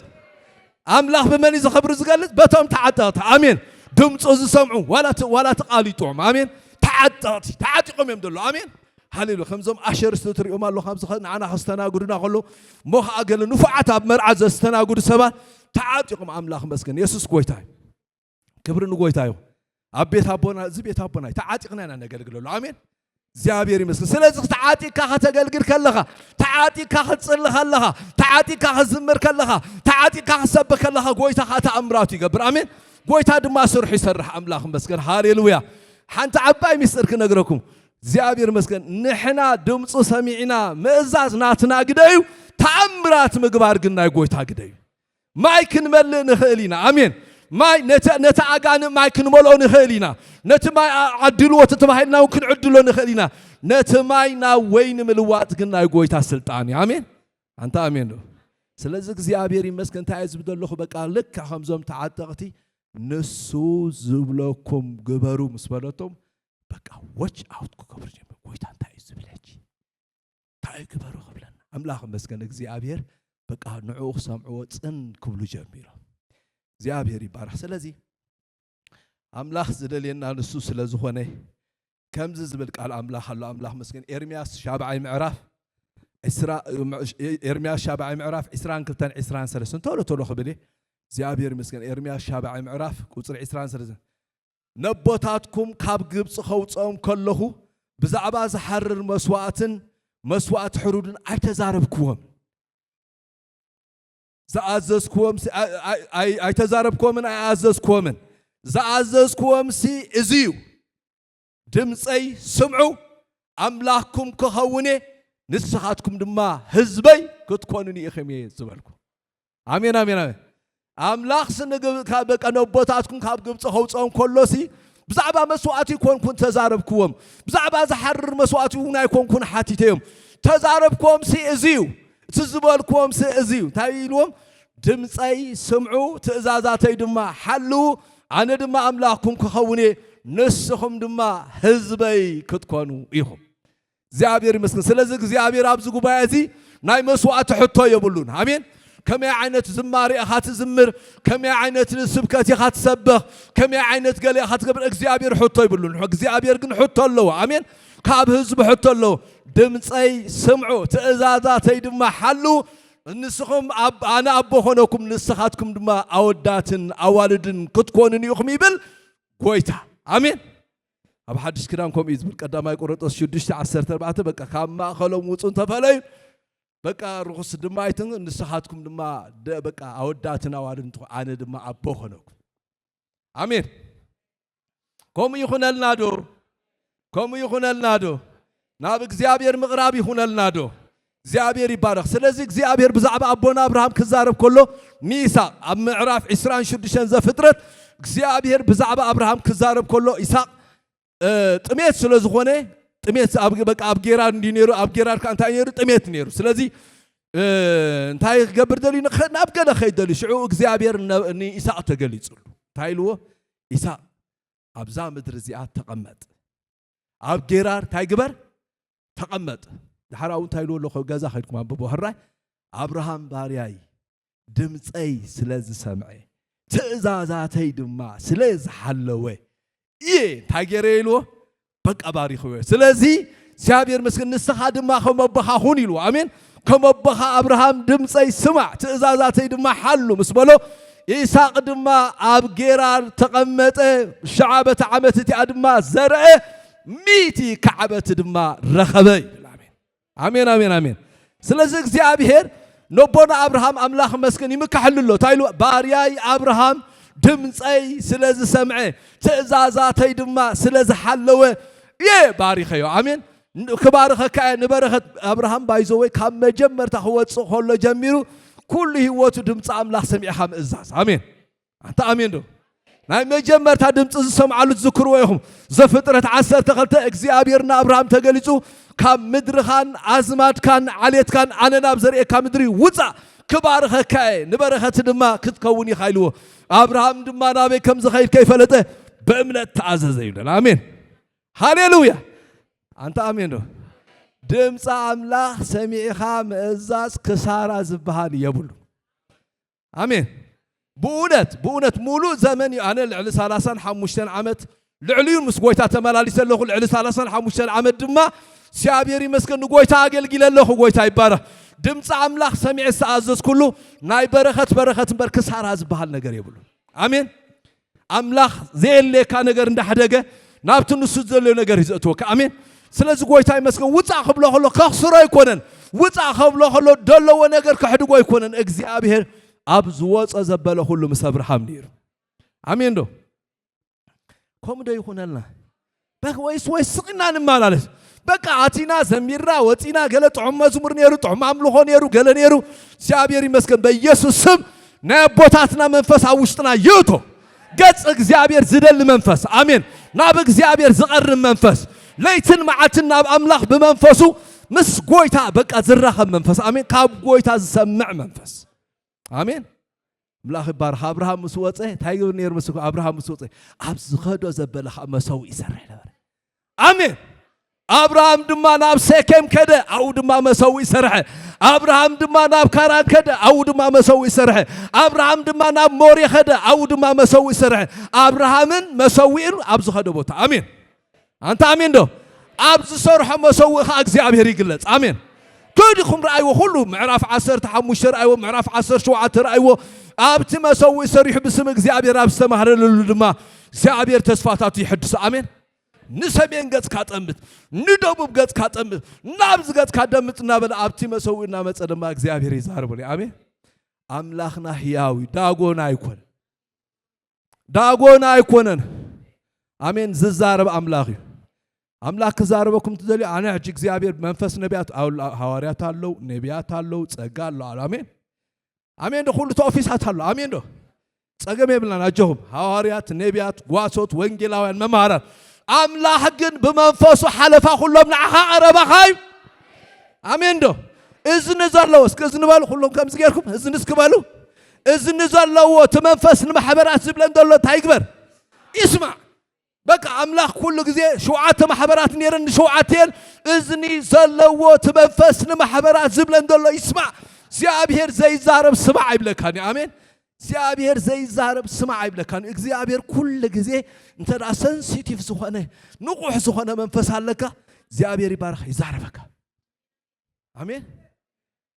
ኣምላኽ ብመን እዩ ዝኽብሪ ዝገልጽ? በቶም ተዓጠቕቲ። ኣሜን። ድምፁ ዝሰምዑ፣ ዋላ እቲ፣ ዋላ እቲ ቃል ይጥዑም። ኣሜን። ተዓጠቕቲ፣ ተዓጢቖም እዮም ዘለዉ። ኣሜን። ሃሌሉያ። ከምዞም ኣሸርስ ትሪኦም ኣለኹ፣ ኣብዚ ኸ-፣ ንዓና ከስተናግዱና ከለዉ፣ እሞ ኸዓ ገለ ንፉዓት ኣብ መርዓ ዘስተናግዱ ሰባት ተዓጢቖም፣ ኣምላኽ መስገን። የሱስ ጎይታ እዩ። ክብሪ ንጎይታ ይኹን። ኣብ ቤት ኣቦና፣ እዚ ቤት ኣቦና እዩ። ተዓጢቕና ኢና ነገልግለሉ። ኣሜን። እግዚኣብሔር ይመስገን። ስለዚ ተዓጢቕካ ከተገልግል ከለኻ፣ ተዓጢቕካ ክትጽሊ ከለኻ፣ ተዓጢቕካ ክትዝምር ከለኻ፣ ተዓጢቕካ ክትሰብኽ ከለኻ፣ ጎይታ ኸዓ ተኣምራቱ ይገብር። ኣሜን። ጎይታ ድማ ስርሑ ይሰርሕ። ኣምላኽ ይመስገን። ሃሌሉያ። ሓንቲ ዓባይ ምስጢር ክነግረኩም። እግዚኣብሔር ይመስገን። ንሕና ድምፁ ሰሚዕና ምእዛዝ ናትና ግደ እዩ። ተኣምራት ምግባር ግን ናይ ጎይታ ግደ እዩ። ማይ ክንመልእ ንኽእል ኢና። ኣሜን። ማይ ነተ-፣ ነቲ ኣጋንንት ማይ ክንመልኦ ንኽእል ኢና። ነቲ ማይ ኣ-፣ ዓድልዎ ተተባሂልና እውን ክንዕድሎ ንኽእል ኢና። ነቲ ማይ ናብ ወይኒ ምልዋጥ ግን ናይ ጎይታ ስልጣን እዩ። ኣሜን። ኣንታ ኣሜን ዶ? ስለዚ እግዚኣብሔር ይመስገን። እንታይ እየ ዝብል ዘለኹ? በቃ ልክዕ ከምዞም ተዓጠቕቲ ንሱ ዝብለኩም ግበሩ ምስ በለቶም፣ በቃ ዎች ኣውት ክገብሩ ጀመሩ። ጎይታ እንታይ እዩ ዝብል ሕጂ? እንታይ እዩ ግበሩ ክብለና? ኣምላኽ ይመስገን። እግዚኣብሔር በቃ ንዕኡ ክሰምዕዎ ጽን ክብሉ ጀሚሮም። እግዚኣብሔር ይባረኽ። ስለዚ ኣምላኽ ዝደልየና ንሱ ስለ ዝኾነ፣ ከምዚ ዝብል ቃል ኣምላኽ ኣሎ። ኣምላኽ መስገን። ኤርምያስ ሻብዓይ ምዕራፍ ዕስራ፣ ኤርምያስ ሻብዓይ ምዕራፍ ዕስራን ክልተን ዕስራን ሰለስተን፣ ቶሎ ቶሎ ክብል እየ። እግዚኣብሔር ይመስገን። ኤርምያስ ሻብዓይ ምዕራፍ ቁጽሪ ዕስራን ሰለስተን፣ ነቦታትኩም ካብ ግብጺ ከውጽኦም ከለኹ፣ ብዛዕባ ዝሓርር መስዋእትን መስዋእቲ ሕሩድን ኣይተዛረብክዎም። ዝኣዘዝክዎም ሲ-፣ ኣይ-፣ ኣይ-፣ ኣይተዛረብክዎምን ኣይኣዘዝክዎምን። ዝኣዘዝክዎም ሲ እዚ እዩ። ድምፀይ ስምዑ፣ ኣምላኽኩም ክኸውን እየ፣ ንስኻትኩም ድማ ህዝበይ ክትኮኑኒ ኢኹም እየ ዝበልኩ። ኣሜን፣ ኣሜን፣ ኣሜን። ኣምላኽ ሲ ንግብ-፣ ካብ በቃ ነቦታትኩም ካብ ግብፂ ከውፅኦም ከሎ ሲ ብዛዕባ መስዋእቲ ኣይኮንኩን ተዛረብክዎም፣ ብዛዕባ ዝሓርር መስዋእቲ እውን ኣይኮንኩን ሓቲተዮም። ተዛረብክዎም ሲ እዚ እዩ፣ እቲ ዝበልክዎም ሲ እዚ እዩ። እንታይ ኢልዎም? ድምፀይ ስምዑ፣ ትእዛዛተይ ድማ ሓልዉ፣ ኣነ ድማ ኣምላኽኩም ክኸውን እየ፣ ንስኹም ድማ ህዝበይ ክትኮኑ ኢኹም። እግዚኣብሔር ይመስገን። ስለዚ እግዚኣብሔር ኣብዚ ጉባኤ እዚ ናይ መስዋእቲ ሕቶ የብሉን። ኣሜን። ከመይ ዓይነት ዝማሬ ኢኻ ትዝምር፣ ከመይ ዓይነት ስብከት ኢኻ ትሰብኽ፣ ከመይ ዓይነት ገለ ኢኻ ትገብር፣ እግዚኣብሔር ሕቶ የብሉን። እግዚኣብሔር ግን ሕቶ ኣለዎ። ኣሜን። ካብ ህዝቡ ሕቶ ኣለዎ። ድምፀይ ስምዑ፣ ትእዛዛተይ ድማ ሓልዉ፣ ንስኹም ኣብ-፣ ኣነ ኣቦ ኾነኩም፣ ንስኻትኩም ድማ ኣወዳትን ኣዋልድን ክትኮኑኒ ኢኹም ይብል ጎይታ። ኣሜን። ኣብ ሓድሽ ክዳን ከምኡ እዩ ዝብል። ቀዳማይ ቆሮንጦስ ሽዱሽተ ዓሰርተ ኣርባዕተ፣ በቃ ካብ ማእኸሎም ውፁ እንተፈለዩ፣ በቃ ርኹስ ድማ ኣይትን-፣ ንስኻትኩም ድማ ደ-፣ በቃ ኣወዳትን ኣዋልድን ትኾ-፣ ኣነ ድማ ኣቦ ኾነኩም። ኣሜን። ከምኡ ይኹነልና ዶ? ከምኡ ይኹነልና ዶ? ናብ እግዚኣብሔር ምቕራብ ይኹነልና ዶ? እግዚኣብሔር ይባረኽ። ስለዚ እግዚኣብሔር ብዛዕባ ኣቦና ኣብርሃም ክዛረብ ከሎ፣ ንይስሐቅ ኣብ ምዕራፍ ዕስራን ሽዱሽተን ዘፍጥረት፣ እግዚኣብሔር ብዛዕባ ኣብርሃም ክዛረብ ከሎ፣ ይስሐቅ፣ እ፣ ጥሜት ስለ ዝኾነ፣ ጥሜት ኣብ በቃ ኣብ ጌራር እንዲ ነይሩ፣ ኣብ ጌራር ከኣ እንታይ ነይሩ? ጥሜት ነይሩ። ስለዚ እ፣ እንታይ ክገብር ደልዩ? ንኸ-፣ ናብ ገለ ከይድ ደልዩ። ሽዑ እግዚኣብሔር ነ-፣ ንኢሳቅ ተገሊጹሉ። እንታይ ኢልዎ? ኢሳቅ ኣብዛ ምድሪ እዚኣ ተቐመጥ። ኣብ ጌራር እንታይ ግበር? ተቐመጥ። ድሓር ኣብኡ እንታይ ኢልዎ ኣሎ? ገዛ ከይድኩም ኣንብቦ። ሕራይ ኣብርሃም ባርያይ ድምፀይ ስለ ዝሰምዐ ትእዛዛተይ ድማ ስለ ዝሓለወ እየ እንታይ ገይረ ኢልዎ? በቃ ባሪኽዎ። ስለዚ እግዚኣብሔር ምስክር፣ ንስኻ ድማ ከም ኣቦኻ ኩን ኢልዎ። ኣሜን። ከም ኣቦኻ ኣብርሃም ድምፀይ ስማዕ፣ ትእዛዛተይ ድማ ሓሉ ምስ በሎ፣ ኢሳቅ ድማ ኣብ ጌራር ተቐመጠ። ሸዓ በቲ ዓመት እቲኣ ድማ ዘርአ፣ ሚእቲ ከዓበት ድማ ረኸበ ይብል። ኣሜን። ኣሜን፣ ኣሜን፣ ኣሜን። ስለዚ እግዚኣብሔር ነቦና ኣብርሃም ኣምላኽ መስገን ይምካሕሉ ኣሎ። እንታይ ኢሉ? ባርያይ ኣብርሃም ድምፀይ ስለ ዝሰምዐ ትእዛዛተይ ድማ ስለ ዝሓለወ እየ ባሪኸዮ። ኣሜን። ን-፣ ክባርኸካ እየ። ንበረኸት ኣብርሃም ባይዘወይ ካብ መጀመርታ ክወፅእ ከሎ ጀሚሩ ኩሉ ህይወቱ ድምፂ ኣምላኽ ሰሚዕኻ ምእዛዝ። ኣሜን። ኣንታ ኣሜን ዶ? ናይ መጀመርታ ድምፂ ዝሰምዓሉ ትዝክርዎ ኢኹም። ዘፍጥረት ዓሰርተ ክልተ እግዚኣብሔር ንኣብርሃም ተገሊጹ፣ "ካብ ምድርኻን ኣዝማድካን ዓሌትካን ኣነ ናብ ዘርእየካ ምድሪ ውጻእ፣ ክባርኸካ እየ፣ ንበረኸት ድማ ክትከውን ኢኻ" ኢልዎ። ኣብርሃም ድማ ናበይ ከም ዝኸይድ ከይፈለጠ ብእምነት ተኣዘዘ ይብለና። ኣሜን። ሃሌሉያ። ኣንታ ኣሜን ዶ? ድምፂ ኣምላኽ ሰሚዕኻ ምእዛዝ ክሳራ ዝበሃል የብሉ። ኣሜን። ብእውነት፣ ብእውነት ሙሉእ ዘመን እዩ። ኣነ ልዕሊ ሰላሳን ሓሙሽተን ዓመት ልዕሊኡን ምስ ጎይታ ተመላሊሰ ኣለኹ። ልዕሊ ሰላሳን ሓሙሽተን ዓመት ድማ እግዚኣብሔር ይመስገን ንጎይታ ኣገልጊለ ኣለኹ። ጎይታ ይባረኽ። ድምፂ ኣምላኽ ሰሚዐ ዝተኣዘዝኩሉ ናይ በረኸት በረኸት እምበር ክሳራ ዝበሃል ነገር የብሉ። ኣሜን። ኣምላኽ ዘየድልየካ ነገር እንዳሕደገ ናብቲ ንሱ ዘድልዮ ነገር እዩ ዘእትወካ። ኣሜን። ስለዚ ጎይታ ይመስገን። ውፃእ ክብሎ ከሎ ከኽስሮ ኣይኮነን። ውፃእ ክብሎ ከሎ ደለዎ ነገር ከሕድጎ ኣይኮነን። እግዚኣብሔር ኣብ ዝወፀ ዘበለ ኩሉ ምስ ኣብርሃም ነይሩ። ኣሜን ዶ? ከምኡ ዶ ይኹነልና? በ-፣ ወይስ፣ ወይስ ስቕ ኢልና ንመላለስ? በቃ ኣቲና ዘሚርና ወፂና፣ ገለ ጥዑም መዝሙር ነይሩ፣ ጥዑም ኣምልኾ ነይሩ፣ ገለ ነይሩ። እግዚኣብሔር ይመስገን። በኢየሱስ ስም ናይ ኣቦታትና መንፈስ ኣብ ውሽጥና ይእቶ። ገጽ እግዚኣብሔር ዝደሊ መንፈስ። ኣሜን። ናብ እግዚኣብሔር ዝቐርብ መንፈስ። ለይትን መዓልትን ናብ ኣምላኽ ብመንፈሱ ምስ ጎይታ በቃ ዝራኸብ መንፈስ። ኣሜን። ካብ ጎይታ ዝሰምዕ መንፈስ። ኣሜን። ኣምላኽ ይባርኽ። ኣብርሃም ምስ ወጸ እንታይ ይብል ነይሩ መሰልኩም? ኣብርሃም ምስ ወጸ ኣብ ዝኸዶ ዘበለ ኸኣ መሰውኢ ይሰርሕ ነበረ። ኣሜን። ኣብርሃም ድማ ናብ ሴኬም ከደ፣ ኣብኡ ድማ መሰውኢ ሰርሐ። ኣብርሃም ድማ ናብ ካራን ከደ፣ ኣብኡ ድማ መሰውኢ ሰርሐ። ኣብርሃም ድማ ናብ ሞሬ ከደ፣ ኣብኡ ድማ መሰውኢ ሰርሐ። ኣብርሃምን መሰውኢን ኣብ ዝኸደ ቦታ። ኣሜን። ኣንታ ኣሜን ዶ? ኣብ ዝሰርሖ መሰውኢ ኸዓ እግዚኣብሔር ይግለጽ። ኣሜን። ከዲኹም ረኣይዎ፣ ኩሉ ምዕራፍ ዓሰርተ ሓሙሽተ ረኣይዎ፣ ምዕራፍ ዓሰርተ ሸውዓተ ረኣይዎ። ኣብቲ መሰውኢ ሰሪሑ ብስም እግዚኣብሔር ኣብ ዝተማህረለሉ ድማ እግዚኣብሔር ተስፋታቱ ይሕድሶ። ኣሜን። ንሰሜን ገጽካ ጠምት፣ ንደቡብ ገጽካ ጠምት፣ ናብዚ ገጽካ ደምት እናበለ ኣብቲ መሰውኢ እናመጸ ድማ እግዚኣብሔር ይዛረበሉ። ኣሜን። ኣምላኽና ህያው እዩ፣ ዳጎን ኣይኮነን። ዳጎን ኣይኮነን። ኣሜን። ዝዛረብ ኣምላኽ እዩ። ኣምላኽ ክዛረበኩም ትደልዩ? ኣነ ሕጂ እግዚኣብሔር መንፈስ ነቢያት ኣው-፣ ሃዋርያት ኣለዉ፣ ነቢያት ኣለዉ፣ ጸጋ ኣሎ ኣሉ። ኣሜን። ኣሜን ዶ? ኩሉ ኦፊሳት ኣሎ። ኣሜን ዶ? ጸገም የብልናን። ኣጆኹም ሃዋርያት፣ ነቢያት፣ ጓሶት፣ ወንጌላውያን፣ መምሃራን። ኣምላኽ ግን ብመንፈሱ ሓለፋ ኩሎም ንዓኻ ቀረባኻ እዩ። ኣሜን ዶ? እዝኒ ዘለዎ፣ እስኪ እዝኒ በሉ፣ ኩሎም ከምዚ ጌርኩም እዝኒ እስኪ በሉ። እዝኒ ዘለዎ እቲ መንፈስ ንማሕበራት ዝብለን ዘሎ እንታይ ይግበር? ይስማዕ። በቃ ኣምላኽ ኩሉ ግዜ ሸውዓተ ማሕበራት ነይረን፣ ንሸውዓተን እዝኒ ዘለዎ እቲ መንፈስ ንማሕበራት ዝብለን ዘሎ ይስማዕ። እግዚኣብሔር ዘይዛረብ ስማዕ ኣይብለካን እዩ። ኣሜን። እግዚኣብሔር ዘይዛረብ ስማዕ ኣይብለካን እዩ። እግዚኣብሔር ኩሉ ግዜ እንተ ደኣ ሰንሲቲቭ ዝኾነ፣ ንቑሕ ዝኾነ መንፈስ ኣለካ፣ እግዚኣብሔር ይባርኽ፣ ይዛረበካ። ኣሜን።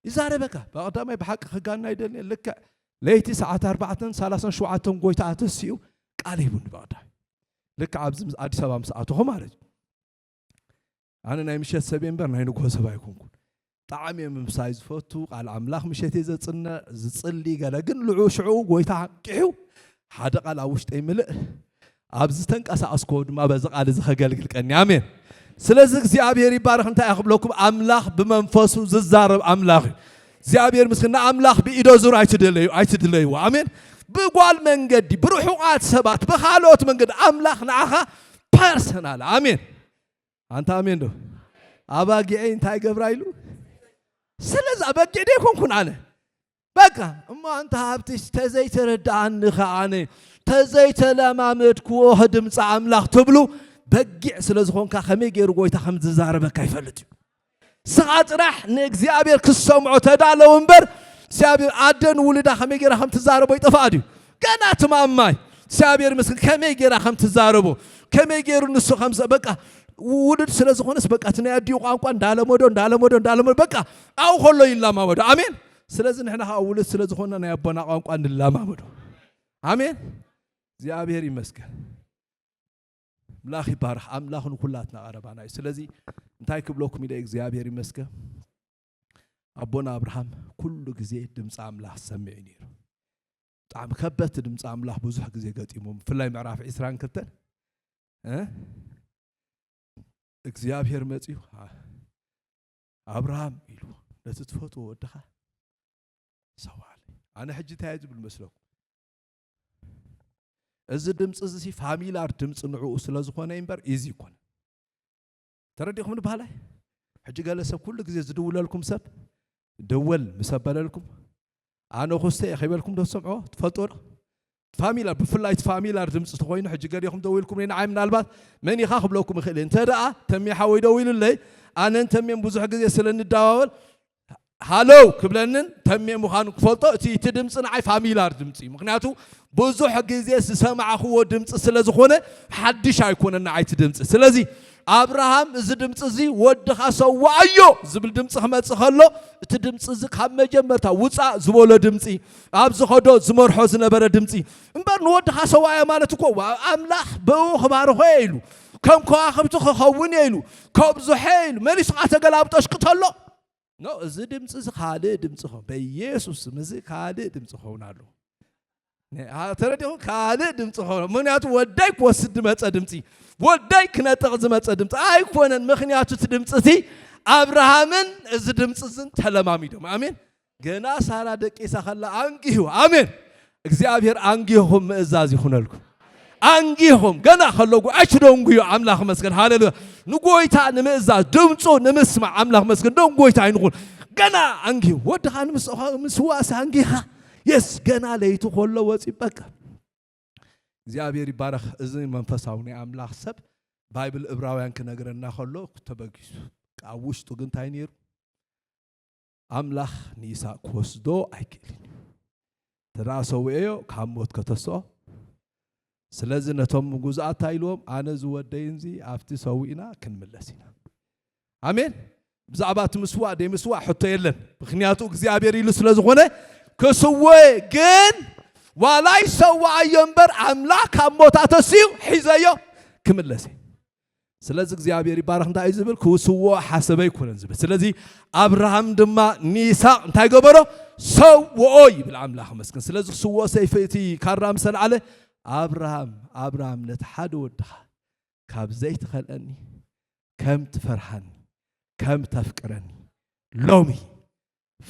ይዛረበካ። ብቐዳማይ ብሓቂ ክጋና ኣይደልን። ልክዕ ለይቲ ሰዓት ኣርባዕተን ሰላሳን ሸውዓተን ጎይታ ኣተሲኡ ቃል ሂቡኒ ብቐዳማይ። ልክዕ ኣብዚ ምስ ኣዲስ ኣበባ ምስ ኣተኹ ማለት እዩ። ኣነ ናይ ምሸት ሰብ እየ እምበር ናይ ንግሆ ሰብ ኣይኮንኩን። ጣዕሚ እየ ምምሳይ ዝፈቱ፣ ቃል ኣምላኽ ምሸት እየ ዘጽንዕ፣ ዝጽሊ ገለ። ግን ልዑ ሽዑ ጎይታ ኣንቂሑ ሓደ ቃል ኣብ ውሽጠይ ምልእ። ኣብዚ ተንቀሳቐስኮ ድማ በዚ ቃል እዚ ከገልግል ቀኒ። ኣሜን። ስለዚ እግዚኣብሔር ይባረኽ። እንታይ እየ ክብለኩም? ኣምላኽ ብመንፈሱ ዝዛረብ ኣምላኽ እዩ። እግዚኣብሔር ምስክር። ንኣምላኽ ብኢዶ ዙር ኣይትደለዩ፣ ኣይትድለይዎ። ኣሜን። ብጓል መንገዲ፣ ብርሑቓት ሰባት፣ ብኻልኦት መንገዲ ኣምላኽ ንዓኻ ፐርሰናል። ኣሜን። ኣንታ ኣሜን ዶ? ኣባጊዐይ እንታይ ገብራ ኢሉ? ስለዚ ኣበጊዕ ዶ ኣይኮንኩን ኣነ? በቃ እሞ ኣንታ ሃብትሽ ተዘይተረዳኣኒ ከዓነ ተዘይተለማመድክዎ ድምፂ ኣምላኽ ትብሉ በጊዕ ስለ ዝኾንካ ከመይ ገይሩ ጎይታ ከም ዝዛረበካ ይፈልጥ እዩ። ስኻ ጥራሕ ንእግዚኣብሔር ክሰምዖ ተዳለው እምበር እግዚኣብሔር ኣደ ንውልዳ ከመይ ገይራ ከም ትዛረቦ ይጠፋኣ ድዩ? ገና ትማማይ እግዚኣብሔር ምስል ከመይ ገይራ ከም ትዛረቦ ከመይ ገይሩ ንሱ ከም ዘ- በቃ ውሉድ ስለ ዝኾነስ በቃ እቲ ናይ ኣዲኡ ቋንቋ እንዳለመዶ እንዳለመዶ እንዳለመዶ በቃ ኣብኡ ከሎ ይላማመዶ። ኣሜን። ስለዚ ንሕና ከዓ ውሉድ ስለ ዝኾንና ናይ ኣቦና ቋንቋ ንላማመዶ። ኣሜን። እግዚኣብሔር ይመስገን። ኣምላኽ ይባረኽ። ኣምላኽ ንኩላትና ቀረባና እዩ። ስለዚ እንታይ ክብለኩም ኢለ እግዚኣብሔር ይመስገን። ኣቦና ኣብርሃም ኩሉ ግዜ ድምፂ ኣምላኽ ዝሰምዕ እዩ ነይሩ። ብጣዕሚ ከበድቲ ድምፂ ኣምላኽ ብዙሕ ግዜ ገጢሞም፣ ብፍላይ ምዕራፍ ዕስራን ክልተን እ? እግዚኣብሔር መፂኡ ኣ- ኣብርሃም ኢሉ ነቲ ትፈትዎ ወድኻ ሰዋዕለይ። ኣነ ሕጂ እንታይ እየ ዝብል መስለኩም? እዚ ድምፂ እዚ ፋሚላር ድምፂ ንዕኡ ስለ ዝኾነ እምበር ኢዚ ይኮነ። ተረዲኹም ንባህላይ? ሕጂ ገለ ሰብ ኩሉ ግዜ ዝድውለልኩም ሰብ ደወል ምስ ኣበለልኩም ኣነ ኩስተ እየ ከይበልኩም ዶ ትሰምዕዎ? ትፈልጥዎ ዶ? ፋሚላር፣ ብፍላይ እቲ ፋሚላር ድምፂ ተኮይኑ ሕጂ ገዲኹም ደው ኢልኩም ንዓይ ምናልባት መን ኢኻ ክብለኩም ይኽእል እየ። እንተ ደኣ ተሜ ሓወይ ደው ኢሉለይ ኣነን ተሜን ብዙሕ ግዜ ስለ ንደዋወል ሃለው ክብለንን ተሜ ምዃኑ ክፈልጦ እቲ እቲ ድምፂ ንዓይ ፋሚላር ድምፂ እዩ። ምክንያቱ ብዙሕ ግዜ ዝሰማዕኽዎ ድምፂ ስለ ዝኾነ ሓድሽ ኣይኮነን ንዓይ እቲ ድምፂ። ስለዚ ኣብርሃም እዚ ድምፂ እዚ ወድኻ ሰዋኣዮ ዝብል ድምፂ ክመፅእ ከሎ እቲ ድምፂ እዚ ካብ መጀመርታ ውፃእ ዝበሎ ድምፂ ኣብ ዝኸዶ ዝመርሖ ዝነበረ ድምፂ እምበር ንወድኻ ሰዋኣዮ ማለት እኮ ዋ- ኣምላኽ ብኡ ክባርኾ እየ ኢሉ ከም ከዋኽብቲ ክኸውን እየ ኢሉ ከብዝሖ እየ ኢሉ መሊሱ ከዓ ተገላብጦ ሽቅተሎ ኖ፣ እዚ ድምፂ እዚ ካልእ ድምፂ ኸውን፣ በኢየሱስ ስም እዚ ካልእ ድምፂ ኸውን ኣሎ። ነ- አ- ተረዲኹ? ካልእ ድምፂ ኸውን። ምክንያቱ ወደይ ክወስድ ዝመፀ ድምፂ፣ ወደይ ክነጥቕ ዝመፀ ድምፂ ኣይኮነን። ምክንያቱ እቲ ድምፂ እቲ ኣብርሃምን እዚ ድምፂ እዝን ተለማሚዶም። ኣሜን። ገና ሳራ ደቂሳ ከላ ኣንጊሁ። ኣሜን። እግዚኣብሔር ኣንጊሁኹም ምእዛዝ ይኹነልኩም። ኣንጊኹም ገና ከለጉ ኣይትደንጉዩ። ኣምላኽ መስገን። ሃሌሉያ። ንጎይታ ንምእዛዝ ድምፁ ንምስማዕ ኣምላኽ መስገን። ደንጎይታ ኣይንኹን። ገና ኣንጊሁ ወድኻ ንምስዋእሲ ኣንጊኻ የስ ገና ለይቲ ከሎ ወፂ በቃ እግዚኣብሔር ይባረኽ። እዚ መንፈሳዊ ናይ ኣምላኽ ሰብ ባይብል እብራውያን ክነግረና ከሎ ተበጊሱ ኣብ ውሽጡ ግን እንታይ ነይሩ? ኣምላኽ ንይስሐቅ ክወስዶ ኣይክእልን እዩ። ተደኣ ሰዊኤዮ ካብ ሞት ከተስኦ። ስለዚ ነቶም ምጉዛኣት እንታይ ኢልዎም? ኣነ ዝወደይንዚ ኣብቲ ሰዊእና ክንምለስ ኢና። ኣሜን። ብዛዕባ እቲ ምስዋእ ደይ ምስዋእ ሕቶ የለን። ምክንያቱ እግዚኣብሔር ኢሉ ስለ ዝኾነ ክስወ ግን ዋላ ይሰዋኣዮ እምበር ኣምላኽ ካብ ሞት ኣተስኡ ሒዘዮ ክምለስ እዩ። ስለዚ እግዚኣብሔር ይባረኽ እንታይ እዩ ዝብል ክውስዎ ሓሰበ ኣይኮነን ዝብል ስለዚ ኣብርሃም ድማ ንይስሐቅ እንታይ ገበሮ ሰውኦ ይብል ኣምላኽ መስገን ስለዚ ክስዎ ሰይፊ እቲ ካራ ምስ ኣልዓለ ኣብርሃም ኣብርሃም ነቲ ሓደ ወድኻ ካብ ዘይትኸልአኒ ከም ትፈርሃኒ ከም ተፍቅረኒ ሎሚ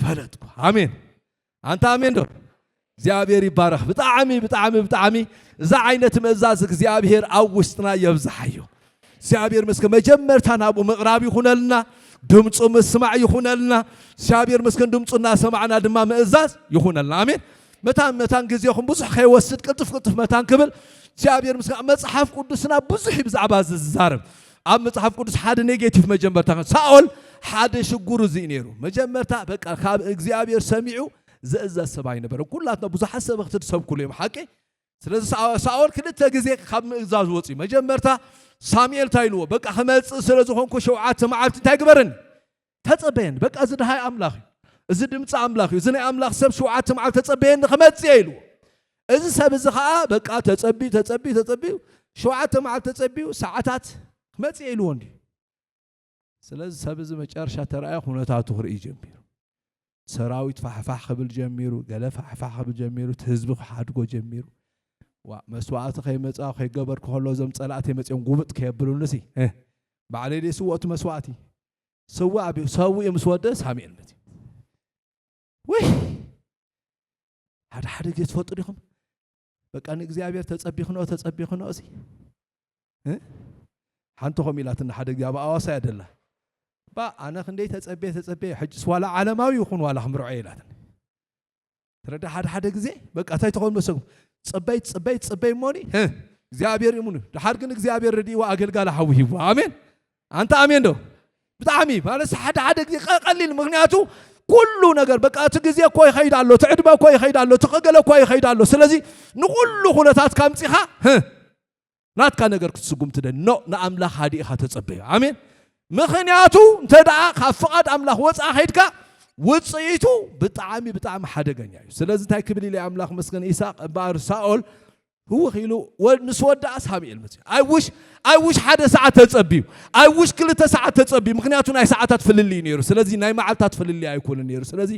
ፈለጥኩ ኣሜን ኣንታ ኣሜን ዶ እግዚኣብሔር ይባረኽ ብጣዕሚ ብጣዕሚ ብጣዕሚ እዛ ዓይነት ምእዛዝ እግዚኣብሔር ኣብ ውሽጥና የብዝሓዮ እግዚኣብሔር መስገን መጀመርታ ናብኡ ምቕራብ ይኹነልና ድምፁ ምስማዕ ይኹነልና እግዚኣብሔር መስገን ድምፁ እናሰማዕና ድማ ምእዛዝ ይኹነልና ኣሜን መታን መታን ግዜኹም ብዙሕ ከይወስድ ቅልጥፍ ቅልጥፍ መታን ክብል እግዚኣብሔር ምስ መፅሓፍ ቅዱስና ብዙሕ እዩ ብዛዕባ እዚ ዝዛረብ ኣብ መፅሓፍ ቅዱስ ሓደ ኔጌቲቭ መጀመርታ ሳኦል ሓደ ሽጉሩ እዚ እዩ ነይሩ መጀመርታ በቃ ካብ እግዚኣብሔር ሰሚዑ ዝእዘዝ ሰብ ኣይነበረን ኩላትና ብዙሓት ሰበክቲ ዝሰብኩሉ እዮም ሓቂ ስለዚ ሳኦል ክልተ ግዜ ካብ ምእዛዝ ወፅዩ መጀመርታ ሳሙኤል እንታይ ኢልዎ በቃ ክመፅእ ስለ ዝኾንኩ ሸውዓተ መዓልቲ እንታይ ግበረኒ ተጸበየን በቃ እዚ ድሃይ ኣምላኽ እዩ እዚ ድምፂ ኣምላኽ እዩ እዚ ናይ ኣምላኽ ሰብ ሸውዓተ መዓልቲ ተጸበየኒ ክመፅእ እየ ኢልዎ እዚ ሰብ እዚ ከዓ በቃ ተጸቢዩ ተጸቢዩ ተጸቢዩ ሸውዓተ መዓልቲ ተጸቢዩ ሰዓታት ክመፅእ እየ ኢልዎ እንዲዩ ስለዚ ሰብ እዚ መጨረሻ ተረኣየ ኩነታቱ ክርኢ ጀሚሩ ሰራዊት ፋሕፋሕ ክብል ጀሚሩ ገለ ፋሕፋሕ ክብል ጀሚሩ እቲ ህዝቢ ክሓድጎ ጀሚሩ ዋ መስዋዕቲ ከይመፃ ከይገበርኩ ከሎ እዞም ፀላእተይ መፅኦም ጉብጥ ከየብሉኒ ሲ ባዕለይ ደይ ስወ እቲ መስዋዕቲ ስወ ኣብዩ ሰዊኡ ምስ ወደ ሳሙኤል መፅዩ ውይ ሓደ ሓደ ግዜ ትፈልጡ ዲኹም በቃ ንእግዚኣብሔር ተፀቢኽንኦ ተፀቢኽንኦ እዚ እ? ሓንቲ ከምኡ ኢላትና ሓደ ግዜ ኣብ ኣዋሳ እያ ደላ። ባ ኣነ ክንደይ ተጸብየ ተጸብየ፣ ሕጅስ ዋላ ዓለማዊ ይኹን ዋላ ክምርዖ እየ ኢላትና። ተረዳ። ሓደ ሓደ ግዜ በቃ እንታይ ትኸውን መሰኩም? ጽበይ ጽበይ ጽበይ እሞኒ፣ ህ፣ እግዚኣብሔር ይሙኑ። ድሓር ግን እግዚኣብሔር ረድእዎ፣ ኣገልጋሊ ሓዊ ሂብዎ። ኣሜን። ኣንታ ኣሜን ዶ? ብጣዕሚ ማለት ሓደ ሓደ ግዜ ቀ-፣ ቀሊል፣ ምኽንያቱ ኩሉ ነገር በቃ እቲ ግዜ እኮ ይኸይድ ኣሎ፣ እቲ ዕድመ እኮ ይኸይድ ኣሎ፣ እቲ ገለ እኮ ይኸይድ ኣሎ። ስለዚ ንኹሉ ኩነታት ካምጺኻ፣ ህ፣ ናትካ ነገር ክትስጉም ትደሊ። ኖ፣ ንኣምላኽ ሃዲእኻ ተጸበዮ። ኣሜን። ምኽንያቱ እንተ ደኣ ካብ ፍቓድ ኣምላኽ ወጻእ ኸይድካ፣ ውጽኢቱ ብጣዕሚ፣ ብጣዕሚ ሓደገኛ እዩ። ስለዚ እንታይ ክብል ኢለ ኣምላኽ መስገን ኢሳቅ እምበኣር ሳኦል ህውኽ ኢሉ ወ-፣ ምስ ወደኣ ሳሙኤል መጽዩ። ኣይ ውሽ፣ ኣይ ውሽ ሓደ ሰዓት ተጸብዩ። ኣይ ውሽ ክልተ ሰዓት ተጸብዩ። ምኽንያቱ ናይ ሰዓታት ፍልልይ ነይሩ። ስለዚ ናይ መዓልታት ፍልልይ ኣይኮነን ነይሩ። ስለዚ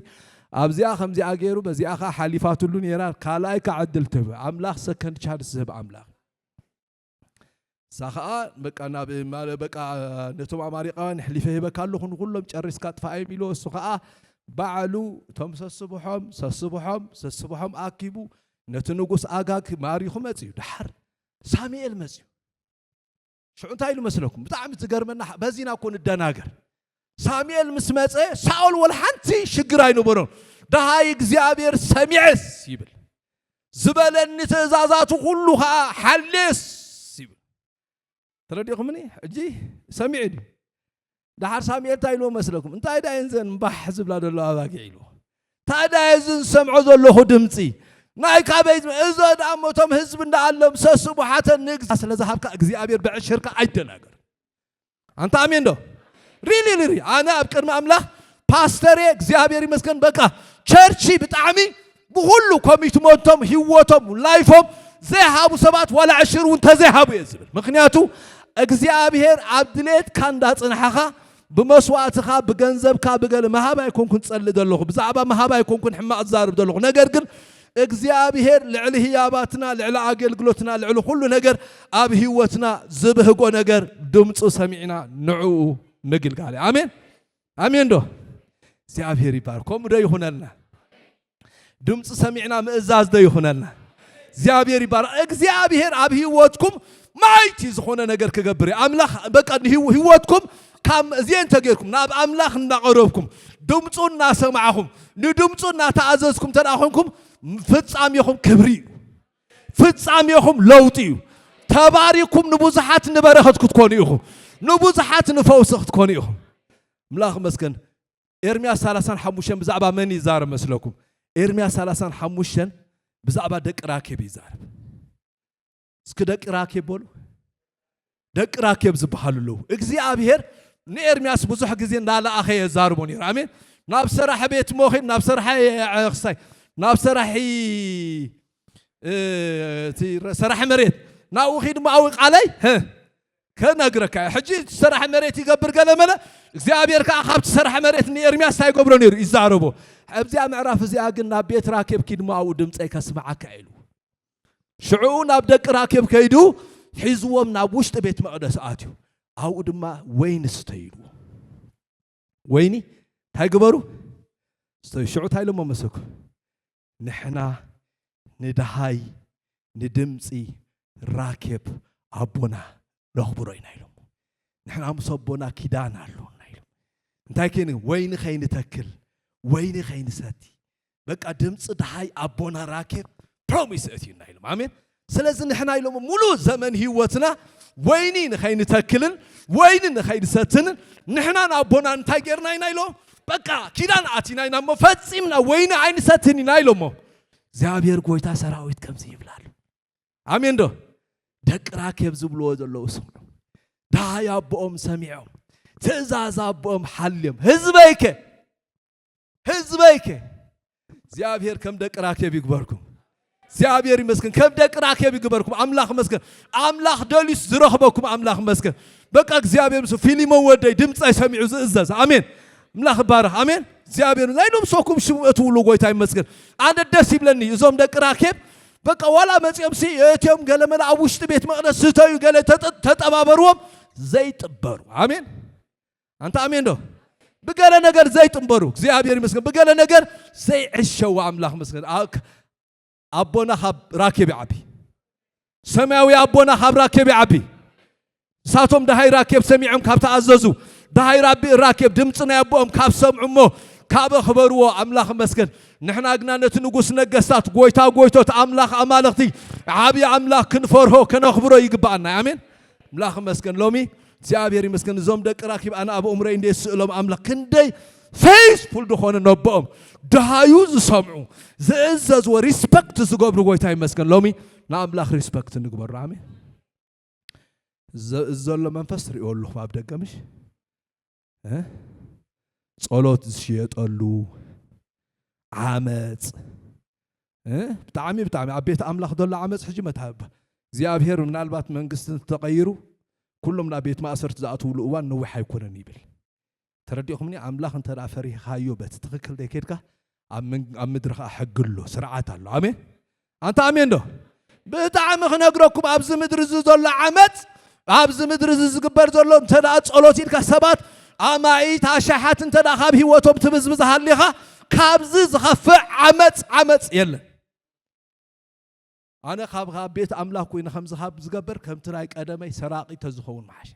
ኣብዚኣ ከምዚኣ ገይሩ፣ በዚኣ ኸኣ ሓሊፋትሉ ነይራ። ካልኣይ ከኣ ዕድል ትህብ። ኣምላኽ ሰከንድ ቻንስ ዝህብ ኣምላኽ። እሳ ኸኣ በቃ ናብ፣ ማለ-፣ በቃ ነቶም ኣማሪቃውያን ኣሕሊፈ ሂበካ ኣለኹ፣ ንኹሎም ጨሪስካ ጥፋኣዮም ኢልዎ። እሱ ኸኣ ባዕሉ እቶም ሰስብሖም፣ ሰስብሖም፣ ሰስብሖም ኣኪቡ ነቲ ንጉስ ኣጋግ ማሪኹ መጽዩ። ደሓር ሳሙኤል መጽዩ። ሽዑ እንታይ ኢሉ መስለኩም? ብጣዕሚ ዝገርመና፣ በዚና እኮ ንደናገር። ሳሙኤል ምስ መጸ ሳኦል ወላ ሓንቲ ሽግር ኣይነበሮን። ደሃይ እግዚኣብሔር ሰሚዐስ ይብል፣ ዝበለኒ ትእዛዛቱ ኩሉ ኸኣ ሓልየስ ይብል። ተረዲእኹምኒ? ሕጂ ሰሚዑ ድዩ? ደሓር ሳሙኤል እንታይ ኢልዎ መስለኩም? እንታይ ደኣ እየን ዘን እምባሕ ዝብላ ዘለዋ ኣባጊዕ ኢልዎ። እንታይ ደኣ እየ እዚ ዝሰምዖ ዘለኹ ድምፂ? ናይ ካበይ ዝመ-፣ እዞ ደኣ እሞ እቶም ህዝቢ እንዳኣሎም ሰስቡሓተን ንእግዝ-፣ ስለ ዝሃብካ እግዚኣብሔር ብዕሽርካ ኣይደናገር። ኣንታ ኣሜን ዶ? ሪሊ፣ ሪሊ። ኣነ ኣብ ቅድሚ ኣምላኽ ፓስተሬ እግዚኣብሔር ይመስገን፣ በቃ ቸርቺ ብጣዕሚ ብኹሉ ኮሚትመንቶም፣ ህይወቶም፣ ላይፎም ዘይሃቡ ሰባት ዋላ ዕሽር እውን ተዘይሃቡ እየ ዝብል። ምኽንያቱ እግዚኣብሔር ኣብ ድሌትካ እንዳጽንሓኻ ብመስዋእትኻ፣ ብገንዘብካ፣ ብገለ ምሃብ ኣይኮንኩን ጸልእ ዘለኹ፣ ብዛዕባ ምሃብ ኣይኮንኩን ሕማቕ ዝዛረብ ዘለኹ። ነገር ግን እግዚኣብሔር ልዕሊ ህያባትና፣ ልዕሊ ኣገልግሎትና፣ ልዕሊ ኩሉ ነገር ኣብ ህይወትና ዝብህጎ ነገር ድምፁ ሰሚዕና ንዕኡ ምግልጋል። ኣሜን፣ ኣሜን ዶ? እግዚኣብሔር ይባርክ። ከምኡ ዶ ይኹነልና? ድምፂ ሰሚዕና ምእዛዝ ዶ ይኹነልና? እግዚኣብሔር ይባርክ። እግዚኣብሔር ኣብ ህይወትኩም ማይቲ ዝኾነ ነገር ክገብር እዩ። ኣምላኽ በቃ ንህይወ-፣ ህይወትኩም ካብ እዚኤን ተገይርኩም ናብ ኣምላኽ እናቐረብኩም፣ ድምፁ እናሰማዕኹም፣ ንድምፁ እናተኣዘዝኩም እንተ ደኣ ኾንኩም፣ ፍጻሜኹም ክብሪ እዩ። ፍጻሜኹም ለውጢ እዩ። ተባሪኩም ንብዙሓት ንበረኸት ክትኮኑ ኢኹም። ንብዙሓት ንፈውሲ ክትኮኑ ኢኹም። ኣምላኽ ይመስገን። ኤርምያስ ሰላሳን ሓሙሽተን ብዛዕባ መን ይዛረብ መስለኩም? ኤርምያስ ሰላሳን ሓሙሽተን ብዛዕባ ደቂ ራኬብ ይዛረብ። እስኪ ደቂ ራኬብ በሉ። ደቂ ራኬብ ዝበሃሉ ኣለዉ። እግዚኣብሔር ንኤርምያስ ብዙሕ ግዜ እንዳለኣኸ የዛርቦ ነይሩ። ኣሜን። ናብ ሰራሕ ቤት ሞኺድ፣ ናብ ሰራሕ ክሳይ፣ ናብ ሰራሕ፣ እ፣ እቲ ሰራሕ መሬት፣ ናብኡ ኺድ እሞ ኣዊ ቃለይ፣ ህ፣ ከነግረካ እየ። ሕጂ ሰራሕ መሬት ይገብር ገለ መለ፣ እግዚኣብሔር ከኣ ካብቲ ሰራሕ መሬት ንኤርምያስ እንታይ ይገብሮ ነይሩ? ይዛረቦ። ኣብዚኣ ምዕራፍ እዚኣ ግን ናብ ቤት ራኬብ ኪድ እሞ ኣብኡ ድምፀይ ከስምዓካ ኢሉ። ሽዑ ናብ ደቂ ራኬብ ከይዱ ሒዝዎም ናብ ውሽጢ ቤት መቕደስ ኣትዩ። ኣብኡ ድማ ወይኒ ስተዩ ኢልዎ። ወይኒ እንታይ ግበሩ? ስተዩ። ሽዑ እንታይ ኢሎሞ መሰኩ? ንሕና ንደሃይ ንድምፂ ራኬብ ኣቦና ነኽብሮ ኢና ኢሎሞ። ንሕና ምስ ኣቦና ኪዳን ኣሎና ኢሎም። እንታይ ከይን-፣ ወይኒ ከይንተክል፣ ወይኒ ከይንሰቲ፣ በቃ ድምፂ ደሃይ ኣቦና ራኬብ ፕሮሚስ እትዩና ኢሎም። ኣሜን። ስለዚ ንሕና ኢሎም ሙሉ ዘመን ህይወትና ወይኒ ንኸይንተክልን ወይኒ ንኸይንሰትንን ንሕናን ኣቦና እንታይ ጌርና ኢና ኢሎም? በቃ ኪዳን ኣቲና ኢና እሞ ፈጺምና ወይኒ ኣይንሰትን ኢና ኢሎሞ። እግዚኣብሔር ጎይታ ሰራዊት ከምዚ ይብላሉ። ኣሜን ዶ? ደቂ ራኬብ ዝብልዎ ዘለዉ ስምዑ። ደሃይ ኣቦኦም ሰሚዖም፣ ትእዛዝ ኣቦኦም ሓልዮም። ህዝበይከ፣ ህዝበይከ፣ እግዚኣብሔር ከም ደቂ ራኬብ ይግበርኩም። እግዚኣብሔር ይመስገን። ከም ደቂ ራኬብ ይግበርኩም። ኣምላኽ መስገን። ኣምላኽ ደልዩስ ዝረኽበኩም ኣምላኽ መስገን። በቃ እግዚኣብሔር ምስ ፊሊሞን ወደይ ድምፀይ ሰሚዑ ዝእዘዝ። ኣሜን። ኣምላኽ ይባረኽ። ኣሜን። እግዚኣብሔር ናይ ነብሰኩም ሽሙ እትውሉ ጎይታ ይመስገን። ኣነ ደስ ይብለኒ እዞም ደቂ ራኬብ በቃ ዋላ መጺኦም ሲ እትዮም ገለ መለ ኣብ ውሽጢ ቤት መቕደስ ስተዩ ገለ ተጠ-፣ ተጠባበርዎም ዘይጥበሩ። ኣሜን። ኣንታ ኣሜን ዶ? ብገለ ነገር ዘይጥንበሩ። እግዚኣብሔር ይመስገን። ብገለ ነገር ዘይዕሸው ኣምላኽ መስገን። ኣ-፣ ኣቦና ካብ ራኬብ ይዓቢ። ሰማያዊ ኣቦና ካብ ራኬብ ይዓቢ። ንሳቶም ደሃይ ራኬብ ሰሚዖም ካብ ተኣዘዙ፣ ደሃይ ራቢ ራኬብ ድምፂ ናይ ኣቦኦም ካብ ሰምዑ እሞ ካብ ኣኽበርዎ ኣምላኽ መስገን። ንሕና ግና ነቲ ንጉስ ነገስታት፣ ጎይታ ጎይቶት፣ ኣምላኽ ኣማልኽቲ፣ ዓብዪ ኣምላኽ ክንፈርሆ ከነኽብሮ ይግብኣና። ኣሜን። ኣምላኽ መስገን። ሎሚ እግዚኣብሔር ይመስገን፣ እዞም ደቂ ራኪብ ኣነ ኣብ እምሮይ እንደ ስእሎም ኣምላኽ ክንደይ ፌስፉል ዝኾነ ነቦኦም ደሃዩ ዝሰምዑ፣ ዝእዘዝዎ፣ ሪስፐክት ዝገብሩ፣ ጎይታ ይመስገን። ሎሚ ንኣምላኽ ሪስፐክት ንግበሩ። ኣሜን። ዘ-፣ ዘሎ መንፈስ ትሪእዎ ኣለኹም ኣብ ደገ፣ ምሽ? እ? ጸሎት ዝሽየጠሉ፣ ዓመጽ፣ እ? ብጣዕሚ፣ ብጣዕሚ ኣብ ቤት ኣምላኽ ዘሎ ዓመጽ ሕጂ መታህባ። እግዚኣብሔር ምናልባት መንግስቲ እንተቐይሩ፣ ኩሎም ናብ ቤት ማእሰርቲ ዝኣትውሉ እዋን ነዊሕ ኣይኮነን ይብል። ተረዲእኹምኒ? ኣምላኽ እንተ ደኣ ፈሪህኻዮ በቲ ትኽክል ዘይከድካ፣ ኣብ ምን-፣ ኣብ ምድሪ ኸዓ ሕጊ ኣሎ፣ ስርዓት ኣሎ። ኣሜን? ኣንታ ኣሜን ዶ? ብጣዕሚ ክነግረኩም፣ ኣብዚ ምድሪ እዚ ዘሎ ዓመጽ፣ ኣብዚ ምድሪ እዚ ዝግበር ዘሎ፣ እንተ ደኣ ጸሎት ኢልካ ሰባት ኣማኢት ኣሽሓት እንተ ደኣ ካብ ህይወቶም ትብዝብዝ ሃሊኻ፣ ካብዚ ዝኸፍእ ዓመጽ፣ ዓመጽ የለን። ኣነ ካብ፣ ካብ ቤት ኣምላኽ ኮይነ ከምዚ ካብ ዝገብር፣ ከምቲ ናይ ቀደመይ ሰራቒ ተዝኸውን መሓሸ።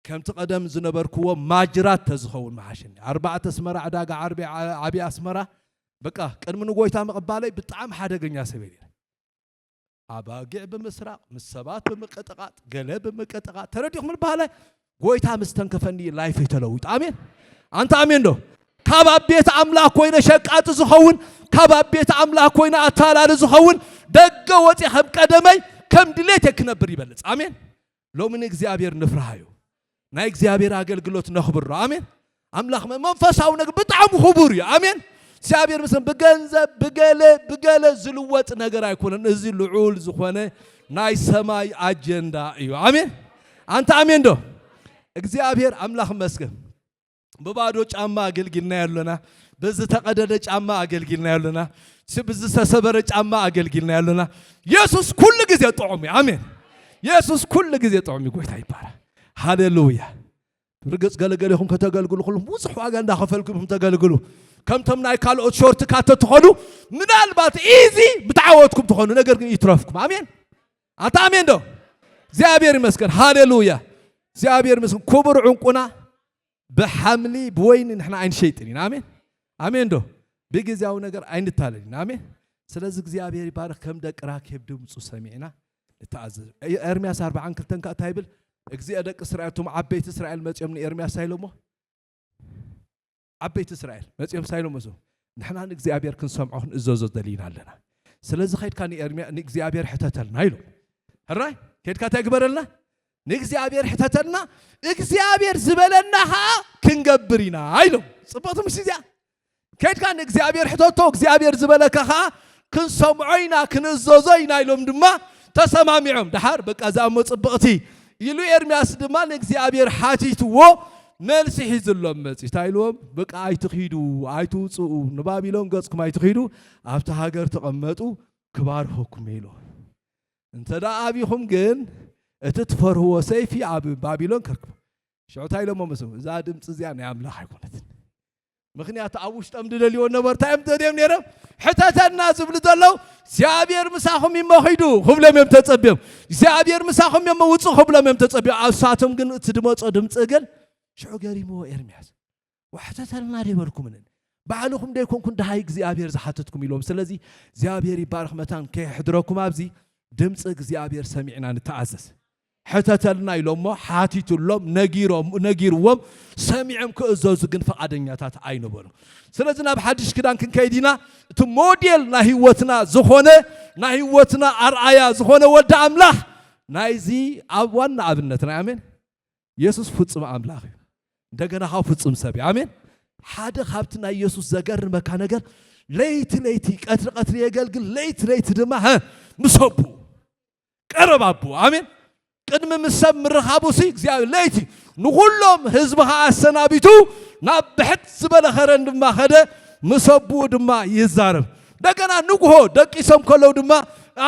ከምቲ ቀደም ዝነበርክዎ ማጅራት ተዝኸውን መሓሸኒ። ኣርባዕተ ኣስመራ፣ ዕዳጋ ዓርቢ፣ ዓ-፣ ዓብዪ ኣስመራ፣ በቃ ቅድሚ ንጎይታ ምቕባለይ ብጣዕሚ ሓደገኛ ሰብ እየ ነይረ። ኣባጊዕ ብምስራቕ፣ ምስ ሰባት ብምቅጥቃጥ፣ ገለ ብምቅጥቃጥ፣ ተረዲኹም ዝበሃለ ጎይታ ምስ ተንከፈኒ ላይፈይ ተለዊጡ። ኣሜን። ኣንታ ኣሜን ዶ? ካብ ኣብ ቤት ኣምላኽ ኮይነ ሸቃጢ ዝኸውን፣ ካብ ኣብ ቤት ኣምላኽ ኮይነ ኣታላሊ ዝኸውን፣ ደገ ወፂ ከም ቀደመይ ከም ድሌት ክነብር ይበልጽ። ኣሜን። ሎሚ ንእግዚኣብሔር ንፍርሃዮ። ናይ እግዚኣብሔር ኣገልግሎት ነኽብሮ። ኣሜን። ኣምላኽ መ-፣ መንፈሳዊ ነገር ብጣዕሚ ክቡር እዩ። ኣሜን። እግዚኣብሔር ምስ ብገንዘብ፣ ብገለ፣ ብገለ ዝልወጥ ነገር ኣይኮነን። እዚ ልዑል ዝኾነ ናይ ሰማይ ኣጀንዳ እዩ። ኣሜን። ኣንታ ኣሜን ዶ? እግዚኣብሔር ኣምላኽ መስገን። ብባዶ ጫማ ኣገልጊልና ኣለና። ብዝተቐደደ ጫማ ኣገልጊልና ኣለና። ሲ-፣ ብዝተሰበረ ጫማ ኣገልጊልና ኣለና። የሱስ ኩሉ ግዜ ጥዑም እዩ። ኣሜን። የሱስ ኩሉ ግዜ ጥዑም እዩ። ጎይታ ይባረክ። ሃሌሉያ። ብርግጽ ገለገሌኹም ከተገልግሉ ከለኹም ብዙሕ ዋጋ እንዳኸፈልኩም ተገልግሉ። ከምቶም ናይ ካልኦት ሾርት ካት ትኾኑ፣ ምናልባት ኢዚ ብትዓወትኩም ትኾኑ፣ ነገር ግን ይትረፍኩም። ኣሜን። ኣታ ኣሜን ዶ? እግዚኣብሔር ይመስገን። ሃሌሉያ። እግዚኣብሔር ይመስገን። ክቡር ዕንቁና ብሓምሊ ብወይኒ ንሕና ኣይንሸይጥን ኢና። ኣሜን። ኣሜን ዶ? ብግዜያዊ ነገር ኣይንታለልን ኢና። ኣሜን። ስለዚ እግዚኣብሔር ይባረክ። ከም ደቂ ራኬብ ድምፁ ሰሚዕና ንተኣዘዝ። ኤ-፣ ኤርምያስ ኣርብዓን ክልተን ከኣ እንታይ ይብል? እግዚአ ደቂ እስራኤል፣ እቶም ዓበይቲ እስራኤል መጺኦም ንኤርምያስ እንታይ ኢሎሞ? ዓበይቲ እስራኤል መጺኦም እንታይ ኢሎም? እዞም ንሕና ንእግዚኣብሔር ክንሰምዖ ክንእዘዞ ደሊና ኣለና። ስለዚ ከይድካ ንኤርምያ-፣ ንእግዚኣብሔር ሕተተልና ኢሎም። ሕራይ ከይድካ እንታይ ግበረልና? ንእግዚኣብሔር ሕተተልና፣ እግዚኣብሔር ዝበለና ኸዓ ክንገብር ኢና ኢሎም። ጽብቕቲ ምሽ እዚኣ። ከይድካ ንእግዚኣብሔር ሕተቶ፣ እግዚኣብሔር ዝበለካ ኸዓ ክንሰምዖ ኢና፣ ክንእዘዞ ኢና ኢሎም ድማ ተሰማሚዖም። ደሓር በቃ እዛ እሞ ጽብቕቲ ኢሉ ኤርምያስ ድማ ንእግዚኣብሔር ሓቲትዎ፣ መልሲ ሒዝሎም መጺኡ። እንታይ ኢልዎም? በቃ ኣይትኺዱ፣ ኣይትውጽኡ፣ ንባቢሎን ገጽኩም ኣይትኺዱ፣ ኣብቲ ሃገር ተቐመጡ፣ ክባርኸኩም ኢሉ። እንተ ደኣ ኣቢኹም ግን እቲ ትፈርህዎ ሰይፊ ኣብ ባቢሎን ከርክቦ። ሽዑ እንታይ ኢሎሞ መሰሉ? እዛ ድምፂ እዚኣ ናይ ኣምላኽ ኣይኮነትን። ምኽንያቱ ኣብ ውሽጦም ዝደልይዎ ነበሩ። እንታይ እዮም ደልዮም ነይሮም? ሕተተና ዝብሉ ዘለዉ፣ እግዚኣብሔር ምሳኹም እሞ ኺዱ ክብሎም እዮም ተጸብዮም። እግዚኣብሔር ምሳኹም እሞ ውጹ ክብሎም እዮም ተጸብዮም። ኣብ ሳቶም ግን እቲ ድመጾ ድምፂ ግን ሽዑ ገሪምዎ ኤርምያስ። ዋሕተተልና ዶ ኣይበልኩምን? ባዕልኹም ዶ ኣይኮንኩን ደሃይ እግዚኣብሔር ዝሓተትኩም ኢሎም። ስለዚ እግዚኣብሔር ይባረኽ መታን ከየሕድረኩም ኣብዚ ድምፂ እግዚኣብሔር ሰሚዕና ንተኣዘዝ። ሕተተልና ኢሎሞ ሓቲቱሎም፣ ነጊሮም፣ ነጊርዎም፣ ሰሚዖም ክእዘዙ ግን ፈቓደኛታት ኣይነበሩን። ስለዚ ናብ ሓድሽ ክዳን ክንከይድ ኢና። እቲ ሞዴል ናይ ህይወትና ዝኾነ፣ ናይ ህይወትና ኣርኣያ ዝኾነ ወዲ ኣምላኽ ናይዚ ኣብ ዋና ኣብነት ናይ ኣሜን የሱስ ፍጹም ኣምላኽ እዩ። እንደገና ኻብ ፍጹም ሰብ እዩ። ኣሜን። ሓደ ካብቲ ናይ የሱስ ዘገርመካ ነገር ለይቲ ለይቲ፣ ቀትሪ ቀትሪ የገልግል፣ ለይቲ ለይቲ ድማ፣ ሀ፣ ምስ ኣቦኡ ቀረብ ኣቦኡ። ኣሜን። ቅድሚ ምስ ሰብ ምርኻቡ ሲ እግዚኣብሔር ለይቲ ንኹሎም ህዝቢ ኸዓ ኣሰናቢቱ ናብ ብሕት ዝበለ ኸረን ድማ ኸደ፣ ምስ ኣቦኡ ድማ ይዛረብ። እንደገና ንግሆ ደቂሶም ከለዉ ድማ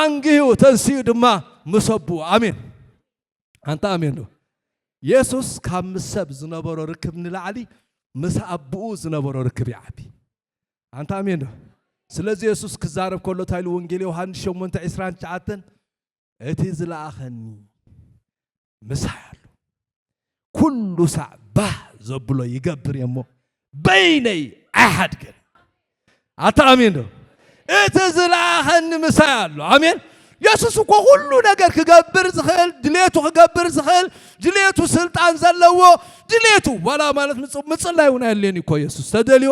ኣንጊሁ ተንሲኡ ድማ ምስ ኣቦኡ። ኣሜን። ኣንታ ኣሜን ዶ? የሱስ ካብ ምስ ሰብ ዝነበሮ ርክብ ንላዕሊ ምስ ኣቦኡ ዝነበሮ ርክብ ይዓቢ። ኣንታ ኣሜን ዶ? ስለዚ የሱስ ክዛረብ ከሎ እንታይ ኢሉ? ወንጌል ዮሃንስ ሸሞንተ ዕስራን ትሽዓተን፣ "እቲ ዝለኣኸኒ ምሳይ ኣሎ። ኩሉ ሳዕ ባህ ዘብሎ ይገብር እየ እሞ በይነይ ኣይሓድግን። ኣታ ኣሜን ዶ? እቲ ዝለኣኸኒ ምሳይ ኣሎ። ኣሜን። የሱስ እኮ ኩሉ ነገር ክገብር ዝኽእል፣ ድሌቱ ክገብር ዝኽእል፣ ድሌቱ ስልጣን ዘለዎ፣ ድሌቱ ዋላ ማለት ምጽ-፣ ምጽላይ እውን ኣየድልዮን እዩ እኮ። የሱስ ተደልዮ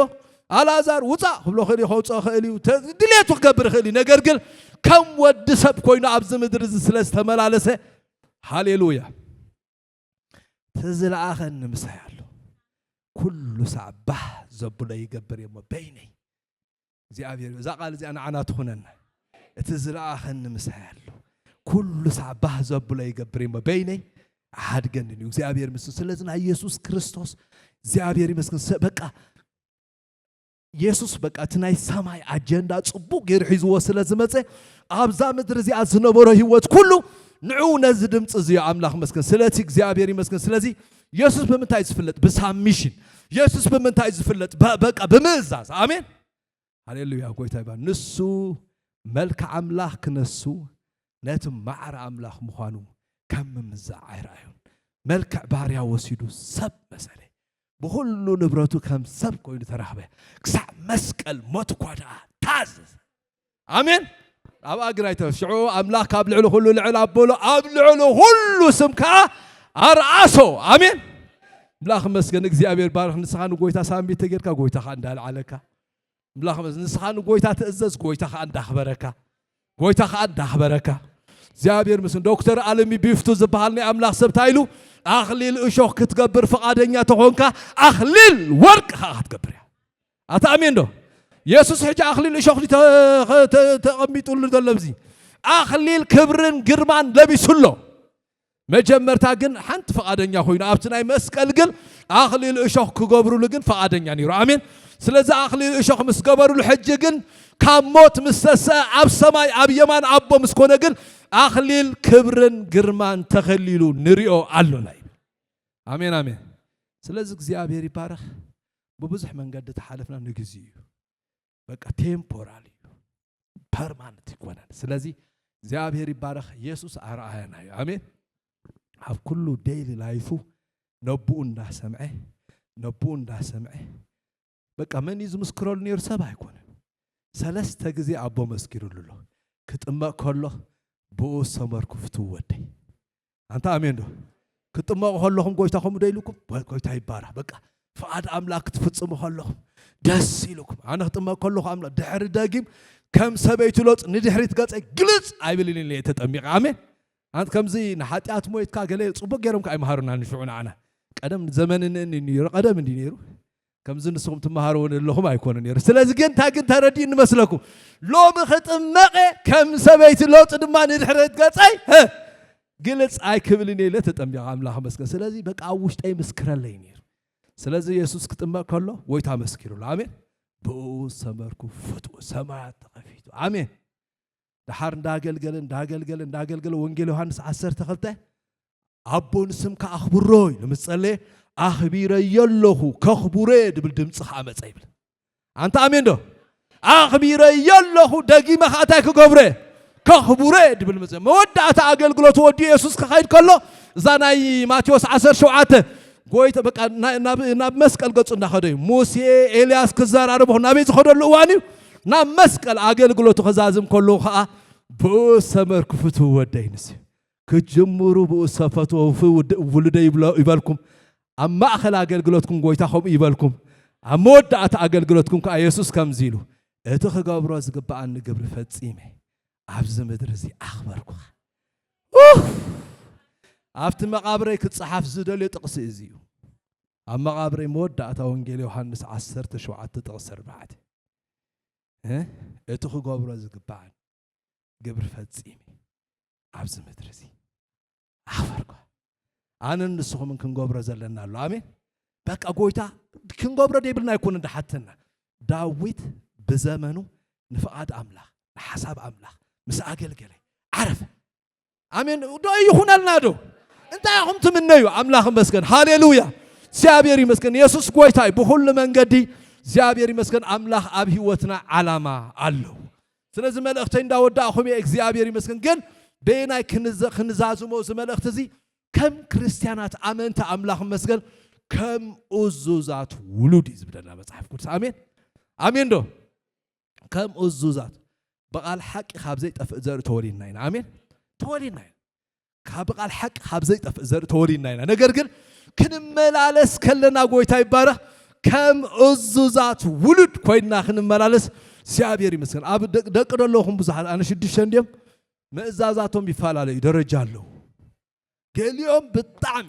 ኣልኣዛር ውፃእ ክብሎ ክእል እዩ፣ ከውፅኦ ክእል እዩ፣ ተ-፣ ድሌቱ ክገብር ይኽእል እዩ። ነገር ግን ከም ወዲ ሰብ ኮይኑ ኣብዚ ምድሪ እዚ ስለ ዝተመላለሰ፣ ሃሌሉያ፣ እቲ ዝለኣኸኒ ምሳይ ኣሎ። ኩሉ ሳዕ ባህ ዘብሎ ይገብር እየ እሞ በይነይ። እግዚኣብሔር እዛ ቃል እዚኣ ንዓና ትኹነና። እቲ ዝለኣኸኒ ምሳይ ኣሎ። ኩሉ ሳዕ ባህ ዘብሎ ይገብር እየ እሞ በይነይ ኣሓድገንን እዩ። እግዚኣብሔር ምስሉ ስለዚ ናይ የሱስ ክርስቶስ እግዚኣብሔር ይመስገን። ሰ-፣ በቃ የሱስ በቃ እቲ ናይ ሰማይ ኣጀንዳ ጽቡቕ ገይሩ ሒዝዎ ስለ ዝመጸ ኣብዛ ምድሪ እዚኣ ዝነበሮ ህይወት ኩሉ ንዑ ነዚ ድምፂ እዚ ኣምላኽ መስገን። ስለዚ እግዚኣብሔር ይመስገን። ስለዚ የሱስ ብምንታይ ዝፍለጥ? ብሳሚሽን። የሱስ ብምንታይ ዝፍለጥ? በ-፣ በቃ ብምእዛዝ። ኣሜን። ሃሌሉያ። ጎይታ ይባል። ንሱ መልክዕ ኣምላኽ ክነሱ ነቲ ማዕረ ኣምላኽ ምዃኑ ከም ምምዛዕ ኣይረኣዩን። መልክዕ ባርያ ወሲዱ ሰብ መሰለ። ብኹሉ ንብረቱ ከም ሰብ ኮይኑ ተራኽበ። ክሳዕ መስቀል ሞት እኳ ደኣ ታዘዘ። ኣሜን። ኣብኣ ግን ኣይተ-፣ ሽዑ ኣምላኽ ካብ ልዕሊ ኩሉ ልዕል ኣበሎ፣ ኣብ ልዕሊ ኩሉ ስም ከኣ ኣርኣሶ። ኣሜን። ኣምላኽ መስገን። እግዚኣብሔር ባርኽ። ንስኻ ንጎይታ ሳሚት ተጌርካ፣ ጎይታ ከኣ እንዳልዓለካ። ኣምላኽ መስ-፣ ንስኻ ንጎይታ ትእዘዝ፣ ጎይታ ከኣ እንዳኽበረካ። ጎይታ ከኣ እንዳኽበረካ። እግዚኣብሔር ምስን ዶክተር ኣለሚ ቢፍቱ ዝበሃል ናይ ኣምላኽ ሰብ እንታይ ኢሉ? ኣኽሊል እሾኽ ክትገብር ፍቓደኛ ተኾንካ፣ ኣኽሊል ወርቂ ከኣ ክትገብር እያ። ኣታ ኣሜን ዶ? የሱስ ሕጂ ኣኽሊል እሾኽ ተ-፣ ተ-፣ ተቐሚጡሉ ዘሎ ኣብዚ። ኣኽሊል ክብርን ግርማን ለቢሱ ኣሎ። መጀመርታ ግን ሓንቲ ፍቓደኛ ኮይኑ ኣብቲ ናይ መስቀል ግን ኣኽሊል እሾኽ ክገብሩሉ ግን ፍቓደኛ ነይሩ። ኣሜን። ስለዚ ኣኽሊል እሾኽ ምስ ገበሩሉ ሕጂ ግን ካብ ሞት ምስ ተስአ ኣብ ሰማይ ኣብ የማን ኣቦ ምስ ኮነ ግን ኣኽሊል ክብርን ግርማን ተኸሊሉ ንሪኦ ኣሎና እዩ። ኣሜን፣ ኣሜን። ስለዚ እግዚኣብሔር ይባረኽ። ብብዙሕ መንገዲ ተሓለፍና ንግዜ እዩ። በቃ ቴምፖራል እዩ፣ ፐርማነንት ይኮነን። ስለዚ እግዚኣብሔር ይባረኽ። የሱስ ኣርኣያና እዩ። ኣሜን። ኣብ ኩሉ ዴይሊ ላይፉ ነብኡ እንዳሰምዐ፣ ነብኡ እንዳሰምዐ፣ በቃ መን እዩ ዝምስክረሉ ነይሩ? ሰብ ኣይኮነን። ሰለስተ ግዜ ኣቦ መስኪሩሉ ኣሎ። ክጥመቕ ከሎ ብኡ ሰመርኩ ፍትው ወደይ። ኣንታ ኣሜን ዶ? ክጥመቑ ከለኹም ጎይታ ከምኡ ዶ ኢሉኩም? ጎ-፣ ጎይታ ይባረኽ። በቃ ፍቓድ ኣምላኽ ክትፍጽሙ ከለኹም ደስ ኢሉኩም። ኣነ ክጥመቕ ከለኹ ኣምላኽ ድሕሪ ደጊም ከም ሰበይቲ ሎጥ ንድሕሪት ገጸይ ግልጽ ኣይብልን ኢለ እየ ተጠሚቐ። ኣሜን። ኣንት ከምዚ ንሓጢኣት ሞይትካ ገለ ጽቡቅ ገይሮም ከኣ ኣይመሃሩና ንሽዑ ንዓና። ቀደም ዘመን ን-፣ ን-፣ ነይሩ፣ ቀደም እንዲ ነይሩ። ከምዚ ንስኹም ትመሃርዎ ዘለኹም ኣይኮነ ነይሩ። ስለዚ ግን እንታይ ግን ተረዲእኒ መስለኩም? ሎሚ ክጥመቐ ከም ሰበይቲ ሎጥ ድማ ንድሕሪት ገጸይ፣ ህ፣ ግልጽ ኣይክብልን ኢለ ተጠሚቐ ኣምላኽ መስገን። ስለዚ በቃ ኣብ ውሽጠይ ምስክረለይ ነይሩ። ስለዚ የሱስ ክጥመቕ ከሎ ጎይታ መስኪሩሉ። ኣሜን። ብኡ ሰመርኩ ፍትው ሰማያት ተኸፊቱ። ኣሜን። ደሓር እንዳገልገለ፣ እንዳገልገለ፣ እንዳገልገለ ወንጌል ዮሃንስ ዓሰርተ ክልተ ኣቦ ንስምካ ኣኽብሮ ኢሉ ምስ ጸለየ፣ ኣኽቢረዮ ኣለኹ፣ ከኽብሮ እየ ድብል ድምጺ ከኣ መጸ ይብል። ኣንታ ኣሜን ዶ? ኣኽቢረዮ ኣለኹ፣ ደጊመ ከኣ እንታይ ክገብሮ እየ? ከኽብሮ እየ ድብል መጸ። መወዳእታ ኣገልግሎቱ ወዲኡ የሱስ ክኸይድ ከሎ፣ እዛ ናይ ማቴዎስ ዓሰርተ ሸውዓተ፣ ጎይታ በቃ ና-፣ ናብ፣ ናብ መስቀል ገጹ እንዳኸደ እዩ። ሙሴ፣ ኤልያስ ክዘራረቡ ናበይ ዝኸደሉ እዋን እዩ? ናብ መስቀል ኣገልግሎቱ ክዛዝም ከሎ ከኣ፣ ብኡ ሰመርኩ ፍትው ወደይ ንስ እዩ። ክትጅምሩ ብኡ ሰፈትዎ ውፍ-፣ ውድ-፣ ውሉደይ ይብሎ-፣ ይበልኩም። ኣብ ማእከል ኣገልግሎትኩም ጎይታ ከምኡ ይበልኩም። ኣብ መወዳእታ ኣገልግሎትኩም ከኣ የሱስ ከምዚ ኢሉ፣ "እቲ ክገብሮ ዝግብኣኒ ግብሪ ፈጺመ ኣብዚ ምድሪ እዚ ኣኽበርኩኻ።" ኡፍ! ኣብቲ መቓብረይ ክጸሓፍ ዝደልዮ ጥቕሲ እዚ እዩ። ኣብ መቓብረይ መወዳእታ ወንጌል ዮሃንስ ዓሰርተ ሸውዓተ ጥቕሲ ኣርባዕተ። እ? "እቲ ክገብሮ ዝግብኣኒ ግብሪ ፈጺመ ኣብዚ ምድሪ እዚ ኣኽበርኩ።" ኣነን ንስኹምን ክንገብሮ ዘለና ኣሎ። ኣሜን። በቃ ጎይታ ክንገብሮ ደይብልና ኣይኮነን ድሓተና። ዳዊት ብዘመኑ ንፍቓድ ኣምላኽ፣ ንሓሳብ ኣምላኽ ምስ ኣገልገለ ዓረፈ። ኣሜን። ዶ ይኹነልና ዶ? እንታይ ኢኹም ትምነዩ? ኣምላኽ ይመስገን። ሃሌሉያ። እግዚኣብሔር ይመስገን። የሱስ ጎይታ እዩ። ብኹሉ መንገዲ እግዚኣብሔር ይመስገን። ኣምላኽ ኣብ ህይወትና ዓላማ ኣለዎ። ስለዚ መልእኽተይ እንዳወዳእኹም እየ። እግዚኣብሔር ይመስገን። ግን በየናይ ክንዘ-፣ ክንዛዝሞ እዚ መልእኽቲ እዚ ከም ክርስቲያናት ኣመንቲ ኣምላኽ መስገን ከም እዙዛት ውሉድ እዩ ዝብለና መጽሓፍ ቅዱስ። ኣሜን ኣሜን ዶ? ከም እዙዛት ብቓል ሓቂ ካብ ዘይጠፍእ ዘርኢ ተወሊድና ኢና። ኣሜን ተወሊድና ኢና። ካብ ቃል ሓቂ ካብ ዘይጠፍእ ዘርኢ ተወሊድና ኢና። ነገር ግን ክንመላለስ ከለና ጎይታ ይባረኽ ከም እዙዛት ውሉድ ኮይንና ክንመላለስ እግዚኣብሔር ይመስገን። ኣብ ደቂ ዶ ኣለኹም ብዙሓት ኣነ ሽዱሽተ እንዲዮም ምእዛዛቶም ይፈላለዩ ደረጃ ኣለዉ። ገሊኦም ብጣዕሚ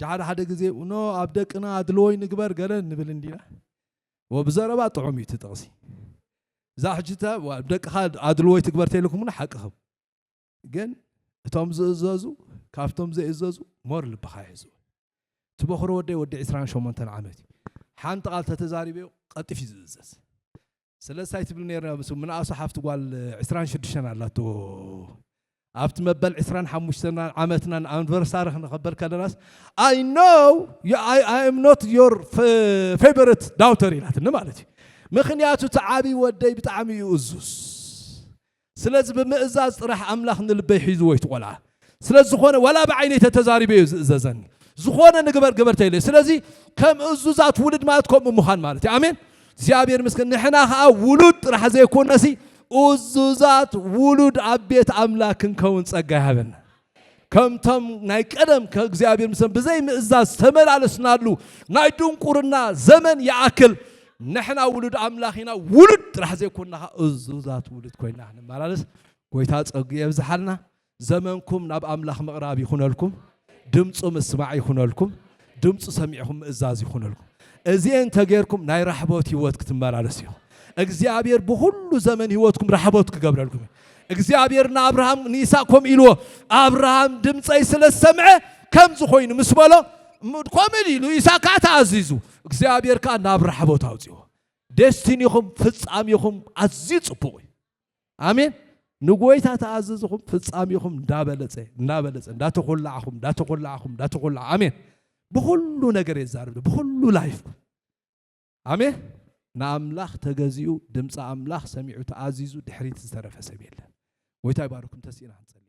ሓደ ሓደ ግዜ ኖ ኣብ ደቅና ኣድልዎ ይንግበር ገለ ንብል እንዲና። ወብዘረባ ጥዑም እዩ እቲ ጥቕሲ። እዛ ሕጂ እታ ኣብ ደቅኻ ኣድልዎ ይትግበር ተይልኩምና ሓቅኹም። ግን እቶም ዝእዘዙ ካብቶም ዘይእዘዙ ሞር ልብኻ ይሕዝዎ። እቲ በኹሪ ወደይ ወዲ ዕስራን ሸሞንተን ዓመት እዩ። ሓንቲ ቃል ተተዛሪበዮ ቀጢፍ እዩ ዝእዘዝ። ስለዚ እንታይ ትብል ነይርና ምስ ምንኣሱ ሓፍቲ ጓል ዕስራን ሽዱሽተን ኣላቶ ኣብቲ መበል ዕስራን ሓሙሽተን ዓመትናን ኣኒቨርሳሪ ክንኸበር ከለናስ I know you- I, I am not your favorite daughter ኢላትኒ ማለት እዩ። ምክንያቱ እቲ ዓብዪ ወደይ ብጣዕሚ እዩ እዙዝ። ስለዚ ብምእዛዝ ጥራሕ ኣምላኽ ንልበይ ሒዝዎ እዩ እቲ ቆልዓ። ስለዚ ዝኾነ ዋላ ብዓይነይ ተተዛሪበ እዩ ዝእዘዘኒ። ዝኾነ ንግበር ግበር ተይለ። ስለዚ ከም እዙዛት ውሉድ ማለት ከምኡ ምዃን ማለት እዩ። ኣሜን። እግዚኣብሔር ምስክር ንሕና ኸዓ ውሉድ ጥራሕ ዘይኮነሲ እዙዛት ውሉድ ኣብ ቤት ኣምላክ ክንከውን ጸጋ ይሃበና። ከምቶም ናይ ቀደም ከእግዚኣብሔር ምስ ብዘይ ምእዛዝ ዝተመላለስናሉ ናይ ድንቁርና ዘመን ይኣክል ንሕና ውሉድ ኣምላኽ ኢና። ውሉድ ጥራሕ ዘይኮንና ኸዓ እዙዛት ውሉድ ኮይና ክንመላለስ ጎይታ ጸጉ የብዝሓልና። ዘመንኩም ናብ ኣምላኽ ምቕራብ ይኹነልኩም። ድምፁ ምስማዕ ይኹነልኩም። ድምፁ ሰሚዕኹም ምእዛዝ ይኹነልኩም። እዚኤን እንተጌርኩም ናይ ራሕቦት ህይወት ክትመላለሱ ኢኹም። እግዚኣብሔር ብኹሉ ዘመን ህይወትኩም ራሕቦት ክገብረልኩም እዩ። እግዚኣብሔር ንኣብርሃም ንይስሐቅ ከምኡ ኢልዎ ኣብርሃም ድምፀይ ስለ ዝሰምዐ ከምዚ ኮይኑ ምስ በሎ ም- ከምኡ ኢሉ ይስሐቅ ከዓ ተኣዚዙ እግዚኣብሔር ከዓ ናብ ራሕቦት ኣውፅዎ። ዴስቲኒኹም ፍጻሜኹም ኣዝዩ ፅቡቕ እዩ። ኣሜን። ንጎይታ ተኣዘዝኹም ፍጻሜኹም እንዳበለጸ እንዳበለጸ እንዳተኾላዕኹም እንዳተኾላዕኹም እንዳተኾላዕ ኣሜን። ብኹሉ ነገር የዛርብ ብኹሉ ላይፍ ኣሜን። ንኣምላኽ ተገዚኡ ድምፂ ኣምላኽ ሰሚዑ ተኣዚዙ ድሕሪት ዝተረፈ ሰብ የለን። ጎይታ ይባርኩም። ተስኢና ክንጸሊ